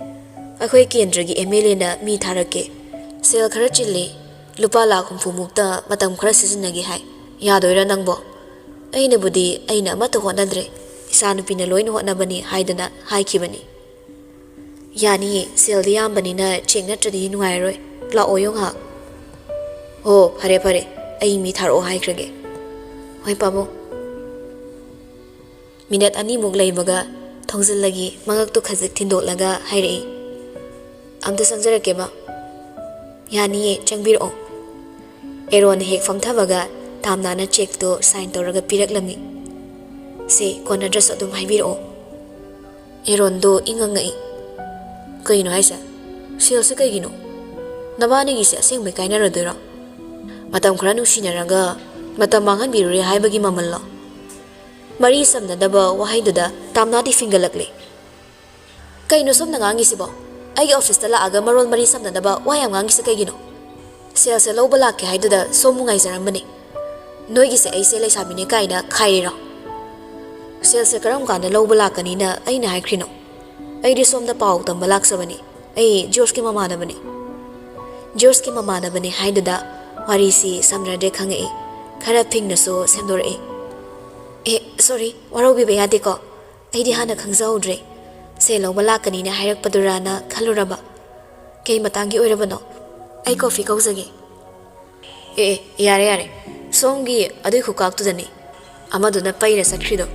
ꯑꯩꯈꯣꯏ ꯀꯦꯟꯗ꯭ꯔꯒꯤ MLAꯅ ꯃꯤ ꯊꯥꯔꯛꯀꯦ꯫ ꯁꯦꯜ ꯈꯔ ꯆꯤꯜꯂꯤ꯫ ꯂꯨꯄꯥ ꯂꯥꯈ ꯍꯨꯝꯐꯨ ꯃꯨꯛꯇ ꯃꯇꯝ ꯈꯔ ꯁꯤꯖꯤꯟꯅꯒꯦ ꯍꯥꯏ꯫ ꯌꯥꯗꯣꯏꯔꯥ ꯅꯪꯕꯣ?" ꯑꯩꯅꯕꯨꯗꯤ "ꯑꯩꯅ ꯑꯃꯠꯇ ꯍꯣꯠꯅꯗ꯭ꯔꯦ, ꯏꯆꯥꯅꯨꯄꯤꯅ ꯂꯣꯏꯅ ꯍꯣꯠꯅꯕꯅꯤ" ꯍꯥꯏꯗꯅ ꯍꯥꯏꯈꯤꯕꯅꯤ꯫ "ꯌꯥꯅꯤꯌꯦ, ꯁꯦꯜꯗꯤ ꯌꯥꯝꯕꯅꯤꯅ cheque ꯅꯠꯇ꯭ꯔꯗꯤ ꯅꯨꯡꯉꯥꯏꯔꯔꯣꯏ꯫ ꯂꯥꯛꯑꯣꯌꯣ ꯉꯥꯏꯍꯥꯛ꯫" "ꯑꯣ, ꯐꯔꯦ ꯐꯔꯦ, ꯑꯩ ꯃꯤ ꯊꯥꯔꯛꯑꯣ ꯍꯥꯏꯈ꯭ꯔꯒꯦ꯫" "ꯍꯣꯏ ꯄꯥꯕꯨꯡ꯫" Minute ꯑꯅꯤꯃꯨꯛ ꯂꯩꯕꯒ ꯊꯣꯡꯖꯤꯜꯂꯒꯤ ꯃꯉꯛꯇꯨ ꯈꯖꯤꯛ ꯊꯤꯟꯗꯣꯛꯂꯒ ꯍꯥꯏꯔꯛꯏ, "ꯑꯝꯇ ꯆꯪꯖꯔꯛꯀꯦꯕ꯫" "ꯌꯥꯅꯤꯌꯦ, ꯆꯪꯕꯤꯔꯛꯑꯣ꯫" ꯑꯦꯔꯣꯟꯅ ꯍꯦꯛ ꯐꯝꯊꯕꯒ ꯇꯥꯝꯅꯥꯅ chequeꯇꯣ sign ꯇꯧꯔꯒ ꯄꯤꯔꯛꯂꯝꯃꯤ꯫ "ꯁꯦ, ꯀꯣꯟꯅꯗ꯭ꯔꯁꯨ ꯑꯗꯨꯝ ꯍꯥꯏꯕꯤꯔꯛꯑꯣ꯫" ꯑꯦꯔꯣꯟꯗꯣ ꯏꯉꯛ ꯉꯛꯏ꯫ "ꯀꯩꯅꯣ ꯍꯥꯏꯁꯦ? ꯁꯦꯜꯁꯦ ꯀꯩꯒꯤꯅꯣ? ꯅꯕꯥꯅꯤꯒꯤꯁꯦ ꯑꯁꯦꯡꯕꯩ ꯀꯥꯏꯅꯔꯗꯣꯏꯔꯣ? ꯃꯇꯝ ꯈꯔ ꯅꯨꯡꯁꯤꯅꯔꯒ ꯃꯇꯝ ꯃꯥꯡꯍꯟꯕꯤꯔꯨꯔꯦ ꯍꯥꯏꯕꯒꯤ ꯃꯃꯜꯂꯣ? ꯃꯔꯤ ꯁꯝꯅꯗꯕ ꯋꯥꯍꯩꯗꯨꯗ ꯇꯥꯝꯅꯥꯗꯤ ꯐꯤꯡꯒꯠꯂꯛꯂꯦ꯫ "ꯀꯩꯅꯣ ꯁꯣꯝꯅ ꯉꯥꯡꯉꯤꯁꯤꯕꯣ? ꯑꯩꯒꯤ officeꯇ ꯂꯥꯛꯑꯒ ꯃꯔꯣꯜ ꯃꯔꯤ ꯁꯝꯅꯗꯕ ꯋꯥ ꯌꯥꯝ ꯉꯥꯡꯉꯤꯁꯦ ꯀꯩꯒꯤꯅꯣ? ꯁꯦꯜꯁꯦ ꯂꯧꯕ ꯂꯥꯛꯀꯦ ꯍꯥꯏꯗꯨꯗ ꯁꯣꯝꯕꯨ ꯉꯥꯏꯖꯔꯝꯕꯅꯦ꯫ ꯅꯣꯏꯒꯤꯁꯦ ꯑꯩꯁꯦ ꯂꯩꯁꯥꯕꯤꯅꯦ ꯀꯥꯏꯅ ꯈꯥꯏꯔꯤꯔꯣ? ꯁꯦꯜꯁꯦ ꯀꯔꯝ ꯀꯥꯟꯗ ꯂꯧꯕ ꯂꯥꯛꯀꯅꯤꯅ ꯑꯩꯅ ꯍꯥꯏꯈ꯭ꯔꯤꯅꯣ? ꯑꯩꯗꯤ ꯁꯣꯝꯗ ꯄꯥꯎ ꯇꯝꯕ ꯂꯥꯛꯆꯕꯅꯤ꯫ ꯑꯩ ꯖꯣꯔꯖꯀꯤ ꯃꯃꯥꯟꯅꯕꯅꯤ꯫" "ꯖꯣꯔꯖꯀꯤ ꯃꯃꯥꯟꯅꯕꯅꯤ" ꯍꯥꯏꯗꯨꯗ ꯋꯥꯔꯤꯁꯤ ꯁꯝꯅꯗ꯭ꯔꯦ ꯈꯪꯉꯛꯏ꯫ ꯈꯔ ꯐꯤꯡꯅꯁꯨ ꯁꯦꯝꯗꯣꯔꯛꯏ꯫ "ꯑꯦ, sorry, ꯋꯥꯔꯧꯕꯤꯕ ꯌꯥꯗꯦꯀꯣ꯫ ꯑꯩꯗꯤ ꯍꯥꯟꯅ ꯈꯪꯖꯍꯧꯗ꯭ꯔꯦ꯫ ꯁꯦꯜ ꯂꯧꯕ ꯂꯥꯛꯀꯅꯤꯅ ꯍꯥꯏꯔꯛꯄꯗꯨꯔꯥꯅ ꯈꯜꯂꯨꯔꯕ꯫ ꯀꯩ ꯃꯇꯥꯡꯒꯤ ꯑꯣꯏꯔꯕꯅꯣ? ꯑꯩ coffee ꯀꯧꯖꯒꯦ꯫" "ꯑꯦ, ꯑꯦ, ꯌꯥꯔꯦ, ꯌꯥꯔꯦ꯫ ꯁꯣꯝꯒꯤ ꯑꯗꯨꯏ ꯈꯨꯀꯥꯛꯇꯨꯗꯅꯤ ꯑꯃꯗꯨꯅ ꯄꯩꯔ ꯆꯠꯈ꯭ꯔꯤꯗꯣ꯫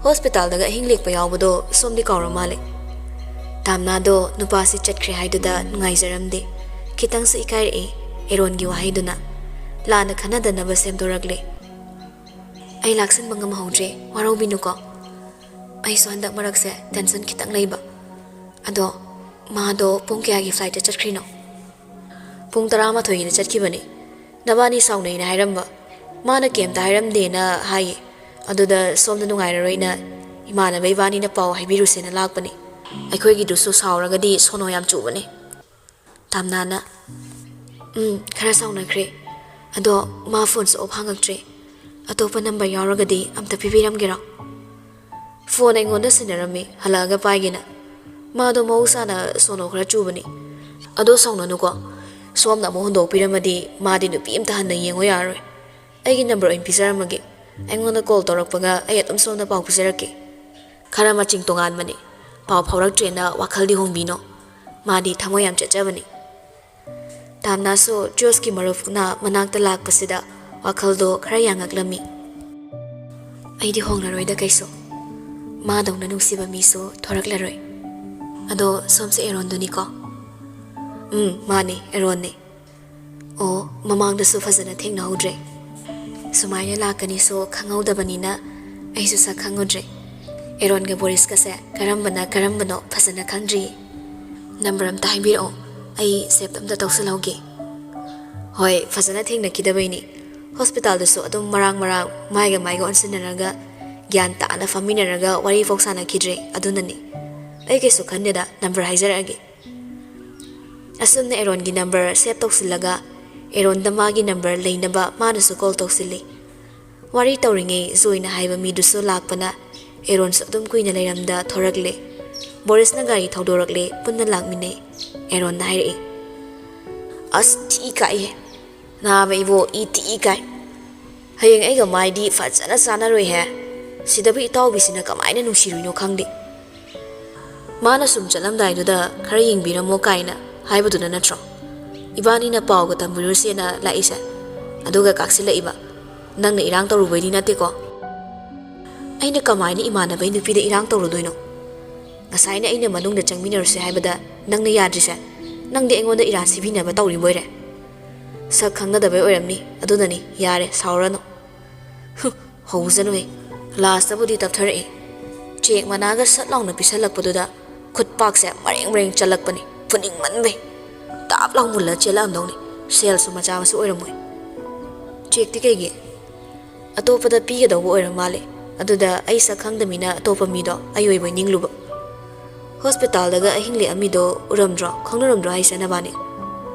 Hospitalꯗꯒ ꯑꯍꯤꯡ ꯂꯦꯛꯄ ꯌꯥꯎꯕꯗꯣ ꯁꯣꯝꯗꯤ ꯀꯥꯎꯔ ꯃꯥꯜꯂꯦ꯫" ꯇꯥꯝꯅꯥꯗꯣ ꯅꯨꯄꯥꯁꯤ ꯆꯠꯈ꯭ꯔꯦ ꯍꯥꯏꯗꯨꯗ ꯅꯨꯡꯉꯥꯏꯖꯔꯝꯗꯦ꯫ ꯈꯤꯇꯪꯁꯨ ꯏꯀꯥꯏꯔꯛꯏ ꯑꯦꯔꯣꯟꯒꯤ ꯋꯥꯍꯩꯗꯨꯅ꯫ ꯂꯥꯟꯅ ꯈꯟꯅꯗꯅꯕ ꯁꯦꯝꯗꯣꯔꯛꯂꯦ꯫ "ꯑꯩ ꯂꯥꯛꯁꯤꯟꯕ ꯉꯝꯍꯧꯗ꯭ꯔꯦ, ꯋꯥꯔꯧꯕꯤꯅꯨꯀꯣ꯫ ꯑꯩꯁꯨ ꯍꯟꯗꯛ ꯃꯔꯛꯁꯦ tension ꯈꯤꯇꯪ ꯂꯩꯕ꯫ ꯑꯗꯣ ꯃꯥꯗꯣ ꯄꯨꯡ ꯀꯌꯥꯒꯤ flightꯇ ꯆꯠꯈ꯭ꯔꯤꯅꯣ?" "ꯄꯨꯡ ꯇꯔꯥꯃꯥꯊꯣꯏꯒꯤꯗ ꯆꯠꯈꯤꯕꯅꯦ꯫ "ꯅꯕꯥꯅꯤ ꯁꯥꯎꯅꯩꯅ ꯍꯥꯏꯔꯝꯕ, ꯃꯥꯅ ꯀꯩꯝꯇ ꯍꯥꯏꯔꯝꯗꯦꯅ ꯍꯥꯏꯌꯦ꯫ ꯑꯗꯨꯗ ꯁꯣꯝꯗ ꯅꯨꯡꯉꯥꯏꯔꯔꯣꯏꯅ ꯏꯃꯥꯟꯅꯕ ꯏꯕꯥꯅꯤꯅ ꯄꯥꯎ ꯍꯥꯏꯕꯤꯔꯨꯁꯦꯅ ꯂꯥꯛꯄꯅꯤ꯫ ꯑꯩꯈꯣꯏꯒꯤꯗꯨꯁꯨ ꯁꯥꯎꯔꯒꯗꯤ ꯁꯣꯅꯣ ꯌꯥꯝ ꯆꯨꯕꯅꯦ"꯫ ꯇꯥꯝꯅꯥꯅ, "ꯎꯝ, ꯈꯔ ꯁꯥꯎꯅꯈ꯭ꯔꯦ꯫ ꯑꯗꯣ ꯃꯥ ꯐꯣꯟ ꯁꯨꯛꯑꯣꯐ ꯍꯥꯡꯉꯛꯇ꯭ꯔꯦ꯫ ꯑꯇꯣꯞꯄ ꯅꯝꯕꯔ ꯌꯥꯎꯔꯒꯗꯤ ꯑꯝꯇ ꯄꯤꯕꯤꯔꯝꯒꯦꯔꯣ?" "ꯐꯣꯟ ꯑꯩꯉꯣꯟꯗ ꯁꯤꯟꯅꯔꯝꯃꯤ, ꯍꯜꯂꯛꯑꯒ ꯄꯥꯏꯒꯦꯅ꯫ ꯃꯥꯗꯣ ꯃꯍꯧꯁꯥꯅ ꯁꯣꯅꯣ ꯈꯔ ꯆꯨꯕꯅꯤ꯫ ꯑꯗꯣ ꯁꯥꯎꯅꯅꯨꯀꯣ, ꯁꯣꯝꯅ ꯑꯃꯨꯛ ꯍꯨꯟꯗꯣꯛꯄꯤꯔꯝꯃꯗꯤ ꯃꯥꯗꯤ ꯅꯨꯄꯤ ꯑꯝꯇ ꯍꯟꯅ ꯌꯦꯡꯉꯨ ꯌꯥꯔꯔꯣꯏ꯫ ꯑꯩꯒꯤ ꯅꯝꯕꯔ ꯑꯣꯏꯅ ꯄꯤꯖꯔꯝꯃꯒꯦ꯫ ꯑꯩꯉꯣꯟꯗ ꯀꯣꯜ ꯇꯧꯔꯛꯄꯒ ꯑꯩ ꯑꯗꯨꯝ ꯁꯣꯝꯗ ꯄꯥꯎ ꯄꯤꯖꯔꯛꯀꯦ꯫ ꯈꯔ ꯃꯆꯤꯡ ꯇꯣꯉꯥꯟꯕꯅꯤ꯫ ꯄꯥꯎ ꯐꯥꯎꯔꯛꯇ꯭ꯔꯦꯅ ꯋꯥꯈꯜꯗꯤ ꯍꯣꯡꯕꯤꯅꯣ꯫ ꯃꯥꯗꯤ ꯊꯃꯣꯏ ꯌꯥꯝ ꯆꯦꯠꯆꯕꯅꯤ"꯫ ꯇꯥꯝꯅꯥꯁꯨ ꯖꯣꯁꯀꯤ ꯃꯔꯨꯞꯅ ꯃꯅꯥꯛꯇ ꯂꯥꯛꯄꯁꯤꯗ ꯋꯥꯈꯜꯗꯣ ꯈꯔ ꯌꯥꯡꯉꯛꯂꯝꯃꯤ꯫ "ꯑꯩꯗꯤ ꯍꯣꯡꯂꯔꯣꯏꯗ ꯀꯩꯁꯨ꯫ ꯃꯥꯗꯧꯅ ꯅꯨꯡꯁꯤꯕ ꯃꯤꯁꯨ ꯊꯣꯔꯛꯂꯔꯣꯏ꯫ ꯑꯗꯣ ꯁꯣꯝꯁꯦ ꯑꯦꯔꯣꯟꯗꯨꯅꯤꯀꯣ?" "ꯎꯝ, ꯃꯥꯅꯦ, ꯑꯦꯔꯣꯟꯅꯦ꯫ ꯑꯣ, ꯃꯃꯥꯡꯗꯁꯨ ꯐꯖꯅ ꯊꯦꯡꯅꯍꯧꯗ꯭ꯔꯦ꯫ ꯁꯨꯃꯥꯏꯅ ꯂꯥꯛꯀꯅꯤꯁꯨ ꯈꯪꯍꯧꯗꯕꯅꯤꯅ ꯑꯩꯁꯨ ꯁꯛ ꯈꯪꯉꯨꯗ꯭ꯔꯦ꯫ ꯑꯦꯔꯣꯟꯒ ꯕꯣꯔꯤꯁꯀꯁꯦ ꯀꯔꯝꯕꯅ ꯀꯔꯝꯕꯅꯣ ꯐꯖꯅ ꯈꯪꯗ꯭ꯔꯤꯌꯦ꯫ ꯅꯝꯕꯔ ꯑꯝꯇ ꯍꯥꯏꯕꯤꯔꯛꯑꯣ, ꯑꯩ ꯁꯦꯞ ꯑꯝꯇ ꯇꯧꯁꯜꯍꯧꯒꯦ"꯫ "ꯍꯣꯏ, ꯐꯖꯅ ꯊꯦꯡꯅꯈꯤꯗꯕꯩꯅꯤ꯫ ꯍꯣꯁꯄꯤꯇꯥꯜꯗꯁꯨ ꯑꯗꯨꯝ ꯃꯔꯥꯡ ꯃꯔꯥꯡ ꯃꯥꯏꯒ ꯃꯥꯏꯒ ꯑꯣꯟꯁꯤꯟꯅꯔꯒ ꯒ꯭ꯌꯥꯟ ꯇꯥꯅ ꯐꯝꯃꯤꯟꯅꯔꯒ ꯋꯥꯔꯤꯐꯥꯎ ꯁꯥꯟꯅꯈꯤꯗ꯭ꯔꯦ, ꯑꯗꯨꯅꯅꯤ꯫ ꯑꯩ ꯀꯩꯁꯨ ꯈꯟꯗꯦꯗ, ꯅꯝꯕꯔ ꯍꯥꯏꯖꯔꯛꯑꯒꯦ"꯫ ꯑꯁꯨꯝꯅ ꯑꯦꯔꯣꯟꯒꯤ ꯅꯝꯕꯔ ꯁꯦꯞ ꯇꯧꯁꯤꯜꯂꯒ ꯑꯦꯔꯣꯟꯗ ꯃꯥꯒꯤ ꯅꯝꯕꯔ ꯂꯩꯅꯕ ꯃꯥꯅꯁꯨ ꯀꯣꯜ ꯇꯧꯁꯤꯜꯂꯤ꯫ ꯋꯥꯔꯤ ꯇꯧꯔꯤꯉꯩ ꯖꯣꯏꯅ ꯍꯥꯏꯕ ꯃꯤꯗꯨꯁꯨ ꯂꯥꯛꯄꯅ ꯑꯦꯔꯣꯟꯁꯨ ꯑꯗꯨꯝ ꯀꯨꯏꯅ ꯂꯩꯔꯝꯗ ꯊꯣꯔꯛꯂꯦ꯫ ꯕꯣꯔꯤꯁꯅ ꯒꯥꯔꯤ ꯊꯧꯗꯣꯔꯛꯂꯦ, ꯄꯨꯟꯅ ꯂꯥꯛꯃꯤꯟꯅꯩ꯫ ꯑꯦꯔꯣꯟꯅ ꯍꯥꯏꯔꯛꯏ, "ꯑꯁ, ꯊꯤ ꯀꯥꯏꯍꯦ꯫ ꯅꯥꯕ ꯏꯕꯣ, ꯏ ꯊꯤ ꯀꯥꯏ꯫ ꯍꯌꯦꯡ ꯑꯩꯒ ꯃꯥꯏꯗꯤ ꯐꯖꯅ ꯆꯥꯟꯅꯔꯣꯏꯍꯦ꯫ ꯁꯤꯗꯕꯨ ꯏꯇꯥꯎꯕꯤꯁꯤꯅ ꯀꯃꯥꯏꯅ ꯅꯨꯡꯁꯤꯔꯨꯏꯅꯣ ꯈꯪꯗꯦ꯫ ꯃꯥꯅ ꯁꯨꯝ ꯆꯠꯂꯝꯗꯥꯏꯗꯨꯗ ꯈꯔ ꯌꯦꯡꯕꯤꯔꯝꯃꯣ ꯀꯥꯏꯅ ꯍꯥꯏꯕꯗꯨꯅ ꯅꯠꯇ꯭ꯔꯣ ꯏꯕꯥꯅꯤꯅ ꯄꯥꯎꯒ ꯇꯝꯕꯤꯔꯨꯁꯦꯅ ꯂꯥꯛꯏꯁꯦ? ꯑꯗꯨꯒ ꯀꯥꯛꯁꯤꯜꯂꯛꯏꯕ? ꯅꯪꯅ ꯏꯔꯥꯡ ꯇꯧꯔꯨꯕꯩꯗꯤ ꯅꯠꯇꯦꯀꯣ?" "ꯑꯩꯅ ꯀꯃꯥꯏꯅ ꯏꯃꯥꯟꯅꯕꯩ ꯅꯨꯄꯤꯗ ꯏꯔꯥꯡ ꯇꯧꯔꯨꯗꯣꯏꯅꯣ? ꯉꯁꯥꯏꯅ ꯑꯩꯅ ꯃꯅꯨꯡꯗ ꯆꯪꯃꯤꯟꯅꯔꯨꯁꯦ ꯍꯥꯏꯕꯗ ꯅꯪꯅ ꯌꯥꯗ꯭ꯔꯤꯁꯦ? ꯅꯪꯗꯤ ꯑꯩꯉꯣꯟꯗ ꯏꯔꯥꯟ ꯁꯤꯕꯤꯅꯕ ꯇꯧꯔꯤꯕꯣꯏꯔꯦ꯫ ꯁꯛ ꯈꯪꯅꯗꯕꯩ ꯑꯣꯏꯔꯝꯅꯤ, ꯑꯗꯨꯅꯅꯤ, ꯌꯥꯔꯦ, ꯁꯥꯎꯔꯅꯨ"꯫ "ꯍꯨ, ꯍꯧꯖꯅꯨꯍꯦ꯫ ꯂꯥꯁꯇꯕꯨꯗꯤ ꯇꯞꯊꯔꯛꯑꯦ꯫ ꯆꯦꯛ ꯃꯅꯥꯒ ꯁꯠ ꯂꯥꯎꯅ ꯄꯤꯁꯜꯂꯛꯄꯗꯨꯗ ꯈꯨꯠꯄꯥꯛꯁꯦ ꯃꯔꯦꯡ ꯃꯔꯦꯡ ꯆꯠꯂꯛꯄꯅꯤ, ꯐꯨꯅꯤꯡꯃꯟꯕꯩ꯫ ꯇꯥꯞ ꯂꯥꯎ ꯃꯨꯜꯂ ꯆꯦꯜꯂꯛꯑꯝꯗꯧꯅꯤ꯫ ꯁꯦꯜꯁꯨ ꯃꯆꯥ ꯃꯁꯨ ꯑꯣꯏꯔꯝꯃꯣꯏ꯫ ꯆꯦꯛꯇꯤ ꯀꯩꯒꯤ? ꯑꯇꯣꯞꯄꯗ ꯄꯤꯒꯗꯧꯕ ꯑꯣꯏꯔ ꯃꯥꯜꯂꯦ꯫ ꯑꯗꯨꯗ ꯑꯩ ꯁꯛ ꯈꯪꯗꯃꯤꯅ ꯑꯇꯣꯞꯄ ꯃꯤꯗꯣ ꯑꯩ ꯑꯣꯏꯕꯣꯏ ꯅꯤꯡꯂꯨꯕ꯫ ꯍꯣꯁꯄꯤꯇꯥꯜꯗꯒ ꯑꯍꯤꯡ ꯂꯦꯛꯑꯝꯃꯤꯗꯣ ꯎꯔꯝꯗ꯭ꯔꯣ? ꯈꯪꯅꯔꯝꯗ꯭ꯔꯣ ꯍꯥꯏꯁꯦ ꯅꯕꯥꯅꯤ?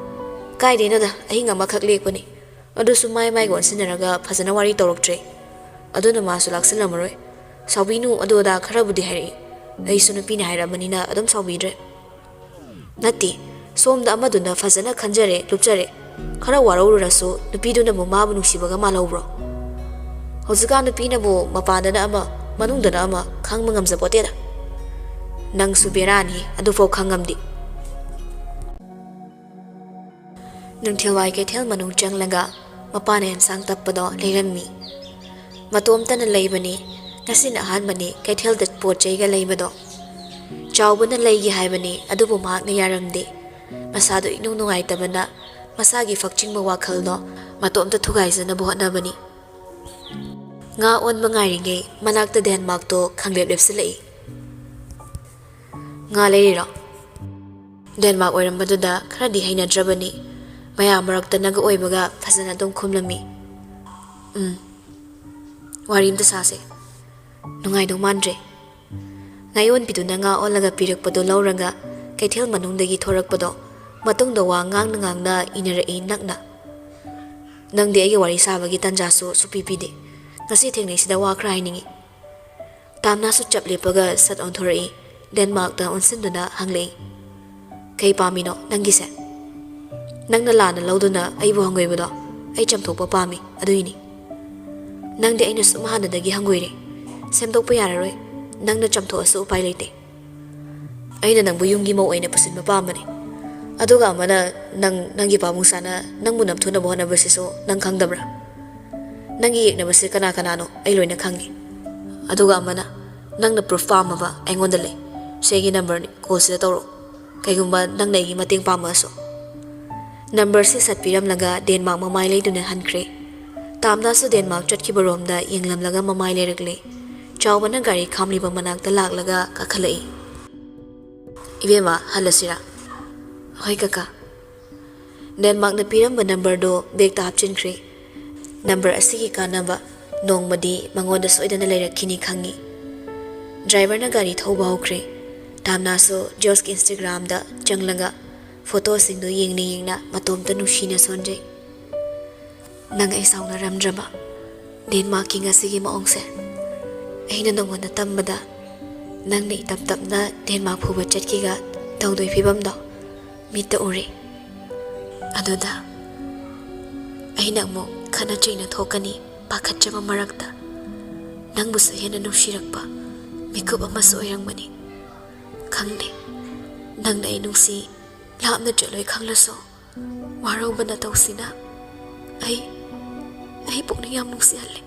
ꯀꯥꯏꯗꯩꯅꯣꯗ, ꯑꯍꯤꯡ ꯑꯃꯈꯛ ꯂꯦꯛꯄꯅꯤ꯫ ꯑꯗꯨꯁꯨ ꯃꯥꯏ ꯃꯥꯏꯒ ꯑꯣꯟꯁꯤꯟꯅꯔꯒ ꯐꯖꯅ ꯋꯥꯔꯤ ꯇꯧꯔꯛꯇ꯭ꯔꯦ꯫ ꯑꯗꯨꯅ ꯃꯥꯁꯨ ꯂꯥꯛꯁꯤꯜꯂꯝꯃꯔꯣꯏ꯫ "ꯁꯥꯎꯕꯤꯅꯨ, ꯑꯗꯨ ꯑꯗꯥ ꯈꯔꯕꯨꯗꯤ ꯍꯥꯏꯔꯛꯏ꯫ ꯑꯩꯁꯨ ꯅꯨꯄꯤꯅ ꯍꯥꯏꯔꯛꯑꯕꯅꯤꯅ ꯑꯗꯨꯝ ꯁꯥꯎꯕꯤꯗ꯭ꯔꯦ"꯫ ꯅꯠꯇꯦ, ꯁꯣꯝꯗ ꯑꯃꯗꯨꯅ ꯐꯖꯅ ꯈꯟꯖꯔꯦ, ꯂꯨꯞꯆꯔꯦ꯫ ꯈꯔ ꯋꯥꯔꯧꯔꯨꯔꯁꯨ ꯅꯨꯄꯤꯗꯨꯅꯕꯨ ꯃꯥꯕꯨ ꯅꯨꯡꯁꯤꯕꯒ ꯃꯥꯜꯍꯧꯕ꯭ꯔꯣ? ꯍꯧꯖꯤꯛꯀꯥꯟ ꯅꯨꯄꯤꯅꯕꯨ ꯃꯄꯥꯟꯗꯅ ꯑꯃ, ꯃꯅꯨꯡꯗꯅ ꯑꯃ ꯈꯪꯕ ꯉꯝꯖꯄꯣꯠꯇꯦꯗ꯫ ꯅꯪꯁꯨ ꯕꯦꯔꯥꯅꯤ, ꯑꯗꯨꯐꯥꯎ ꯈꯪꯉꯝꯗꯦ꯫ ꯅꯨꯡꯊꯤꯜꯋꯥꯏ ꯀꯩꯊꯦꯜ ꯃꯅꯨꯡ ꯆꯪꯂꯒ ꯃꯄꯥꯅ ꯑꯦꯟꯁꯥꯡ ꯇꯞꯄꯗꯣ ꯂꯩꯔꯝꯃꯤ꯫ ꯃꯇꯣꯝꯇꯅ ꯂꯩꯕꯅꯤ꯫ ꯉꯁꯤꯅ ꯑꯍꯥꯟꯕꯅꯤ ꯀꯩꯊꯦꯜꯗ ꯄꯣꯠ ꯆꯩꯒ ꯂꯩꯕꯗꯣ꯫ ꯆꯥꯎꯕꯅ ꯂꯩꯒꯦ ꯍꯥꯏꯕꯅꯤ, ꯑꯗꯨꯕꯨ ꯃꯍꯥꯛꯅ ꯌꯥꯔꯝꯗꯦ꯫ ꯃꯁꯥꯗꯣ ꯏꯅꯨꯡ ꯅꯨꯡꯉꯥꯏꯇꯕꯅ ꯃꯁꯥꯒꯤ ꯐꯛꯆꯤꯡꯕ ꯋꯥꯈꯜꯗꯣ ꯃꯇꯣꯝꯇ ꯊꯨꯒꯥꯏꯖꯅꯕ ꯍꯣꯠꯅꯕꯅꯤ꯫ ꯉꯥ ꯑꯣꯟꯕ ꯉꯥꯏꯔꯤꯉꯩ ꯃꯅꯥꯛꯇ ꯗꯦꯟꯃꯥꯔꯛꯇꯣ ꯈꯪꯂꯦꯞ ꯂꯦꯞꯁꯤꯜꯂꯛꯏ꯫ "ꯉꯥ ꯂꯩꯔꯤꯔꯣ?" ꯗꯦꯟꯃꯥꯔꯛ ꯑꯣꯏꯔꯝꯕꯗꯨꯗ ꯈꯔꯗꯤ ꯍꯩꯅꯗ꯭ꯔꯕꯅꯤ꯫ ꯃꯌꯥꯝ ꯃꯔꯛꯇꯅꯒ ꯑꯣꯏꯕꯒ ꯐꯖꯅ ꯑꯗꯨꯝ ꯈꯨꯝꯂꯝꯃꯤ꯫ "ꯎꯝ, ꯋꯥꯔꯤ ꯑꯝꯇ ꯁꯥꯁꯦ꯫ ꯅꯨꯡꯉꯥꯏꯗꯧ ꯃꯥꯟꯗ꯭ꯔꯦ"꯫ ꯉꯥꯌꯣꯟꯕꯤꯗꯨꯅ ꯉꯥ ꯑꯣꯜꯂꯒ ꯄꯤꯔꯛꯄꯗꯨ ꯂꯧꯔꯒ ꯀꯩꯊꯦꯜ ꯃꯅꯨꯡꯗꯒꯤ ꯊꯣꯔꯛꯄꯗꯣ ꯃꯇꯨꯡꯗ ꯋꯥ ꯉꯥꯡꯅ ꯉꯥꯡꯅ ꯏꯟꯅꯔꯛꯏ ꯅꯛꯅ꯫ "ꯅꯪꯗꯤ ꯑꯩꯒ ꯋꯥꯔꯤ ꯁꯥꯕꯒꯤ ꯇꯥꯟꯖꯥꯁꯨ ꯁꯨꯄꯤ ꯄꯤꯗꯦ꯫ ꯉꯁꯤ ꯊꯦꯡꯅꯩꯁꯤꯗ ꯋꯥ ꯈꯔ ꯍꯥꯏꯅꯤꯡꯉꯤ"꯫ ꯇꯥꯝꯅꯥꯁꯨ ꯆꯞ ꯂꯦꯞꯄꯒ ꯁꯠ ꯑꯣꯟꯊꯣꯔꯛꯏ꯫ ꯗꯦꯟꯃꯥꯔꯛꯇ ꯑꯣꯟꯁꯤꯟꯗꯨꯅ ꯍꯪꯂꯛꯏ, "ꯀꯩ ꯄꯥꯝꯃꯤꯅꯣ ꯅꯪꯒꯤꯁꯦ?" "ꯅꯪꯅ ꯂꯥꯟꯅ ꯂꯧꯗꯨꯅ ꯑꯩꯕꯨ ꯍꯪꯒꯣꯏꯕꯗꯣ ꯑꯩ ꯆꯝꯊꯣꯛꯄ ꯄꯥꯝꯃꯤ, ꯑꯗꯨꯏꯅꯤ꯫ ꯅꯪꯗꯤ ꯑꯩꯅ ꯁꯨꯝ ꯍꯥꯟꯅꯗꯒꯤ ꯍꯪꯒꯣꯏꯔꯦ꯫ ꯁꯦꯝꯗꯣꯛꯄ ꯌꯥꯔꯔꯣꯏ꯫ ꯅꯪꯅ ꯆꯝꯊꯣꯛꯑꯁꯨ ꯎꯄꯥꯏ ꯂꯩꯇꯦ꯫ ꯑꯩꯅ ꯅꯪꯕꯨ ꯌꯨꯝꯒꯤ ꯃꯧ ꯑꯣꯏꯅ ꯄꯨꯁꯤꯟꯕ ꯄꯥꯝꯕꯅꯤ꯫ ꯑꯗꯨꯒ ꯑꯃꯅ ꯅꯪ, ꯅꯪꯒꯤ ꯄꯥꯕꯨꯡ ꯁꯥꯅ ꯅꯪꯕꯨ ꯅꯝꯊꯨꯅꯕ ꯍꯣꯠꯅꯕꯁꯤꯁꯨ ꯅꯪ ꯈꯪꯗꯕ꯭ꯔꯥ? ꯅꯪꯒꯤ ꯌꯦꯛꯅꯕꯁꯦ ꯀꯅꯥ ꯀꯅꯥꯅꯣ ꯑꯩ ꯂꯣꯏꯅ ꯈꯪꯉꯤ꯫ ꯑꯗꯨꯒ ꯑꯃꯅ, ꯅꯪꯅ ꯄ꯭ꯔꯨꯐ ꯄꯥꯝꯃꯕ ꯑꯩꯉꯣꯟꯗ ꯂꯩ꯫ ꯁꯤ ꯑꯩꯒꯤ ꯅꯝꯕꯔꯅꯤ, ꯀꯣꯜꯁꯤꯗ ꯇꯧꯔꯛꯑꯣ꯫ ꯀꯩꯒꯨꯝꯕ ꯅꯪꯅ ꯑꯩꯒꯤ ꯃꯇꯦꯡ ꯄꯥꯝꯃꯁꯨ"꯫ ꯅꯝꯕꯔꯁꯤ ꯁꯠ ꯄꯤꯔꯝꯂꯒ ꯗꯦꯟꯃꯥꯔꯛ ꯃꯃꯥꯏ ꯂꯩꯗꯨꯅ ꯍꯟꯈ꯭ꯔꯦ꯫ ꯇꯥꯝꯅꯥꯁꯨ ꯗꯦꯟꯃꯥꯔꯛ ꯆꯠꯈꯤꯕꯔꯣꯝꯗ ꯌꯦꯡꯂꯝꯂꯒ ꯃꯃꯥꯏ ꯂꯩꯔꯛꯂꯦ꯫ ꯆꯥꯎꯕꯅ ꯒꯥꯔꯤ ꯈꯥꯝꯂꯤꯕ ꯃꯅꯥꯛꯇ ꯂꯥꯛꯂꯒ ꯀꯥꯈꯠꯂꯛꯏ꯫ "ꯏꯕꯦꯝꯃ, ꯍꯜꯂꯁꯤꯔꯥ?" "ꯍꯣꯏ ꯀꯀꯥ"꯫ ꯗꯦꯟꯃꯥꯔꯛꯅ ꯄꯤꯔꯝꯕ ꯅꯝꯕꯔꯗꯣ ꯕꯦꯒꯇ ꯍꯥꯞꯆꯤꯟꯈ꯭ꯔꯦ꯫ ꯅꯝꯕꯔ ꯑꯁꯤꯒꯤ ꯀꯥꯟꯅꯕ ꯅꯣꯡꯃꯗꯤ ꯃꯉꯣꯟꯗ ꯁꯣꯏꯗꯅ ꯂꯩꯔꯛꯈꯤꯅꯤ ꯈꯪꯏ꯫ ꯗ꯭ꯔꯥꯏꯚꯔꯅ ꯒꯥꯔꯤ ꯊꯧꯕ ꯍꯧꯈ꯭ꯔꯦ꯫ ꯇꯥꯝꯅꯥꯁꯨ ꯖꯣꯁꯀꯤ ꯏꯟꯁꯇꯥꯒ꯭ꯔꯥꯝꯗ ꯆꯪꯂꯒ ꯐꯣꯇꯣꯁꯤꯡꯗꯨ ꯌꯦꯡꯅ ꯌꯦꯡꯅ ꯃꯇꯣꯝꯇ ꯅꯨꯡꯁꯤꯅ ꯁꯣꯟꯖꯩ꯫ "ꯅꯪ ꯑꯩ ꯁꯥꯎꯅꯔꯝꯗ꯭ꯔꯕ? ꯗꯦꯟꯃꯥꯔꯛꯀꯤ ꯉꯁꯤꯒꯤ ꯃꯑꯣꯡꯁꯦ ꯑꯩꯅ ꯅꯉꯣꯟꯗ ꯇꯝꯕꯗ, ꯅꯪꯅ ꯏꯇꯞ ꯇꯞꯅ ꯗꯦꯟꯃꯥꯔꯛ ꯐꯥꯎꯕ ꯆꯠꯈꯤꯒ ꯇꯧꯗꯣꯏ ꯐꯤꯕꯝꯗꯣ ꯃꯤꯠꯇ ꯎꯔꯦ꯫ ꯑꯗꯨꯗ ꯑꯩꯅ ꯑꯃꯨꯛ ꯈꯠꯅ ꯆꯩꯅ ꯊꯣꯛꯀꯅꯤ ꯄꯥꯈꯠꯆꯕ ꯃꯔꯛꯇ ꯅꯪꯕꯨꯁꯨ ꯍꯦꯟꯅ ꯅꯨꯡꯁꯤꯔꯛꯄ ꯃꯤꯀꯨꯞ ꯑꯃꯁꯨ ꯑꯣꯏꯔꯝꯒꯅꯤ꯫ ꯈꯪꯗꯦ, ꯅꯪꯅ ꯑꯩ ꯅꯨꯡꯁꯤ ꯂꯥꯞꯅ ꯆꯠꯂꯣꯏ ꯈꯪꯂꯁꯨ, ꯋꯥꯔꯧꯕ ꯅꯇꯧꯁꯤꯅ ꯑꯩ, ꯑꯩ ꯄꯨꯛꯅꯤꯡ ꯌꯥꯝ ꯅꯨꯡꯁꯤꯍꯜꯂꯦ꯫"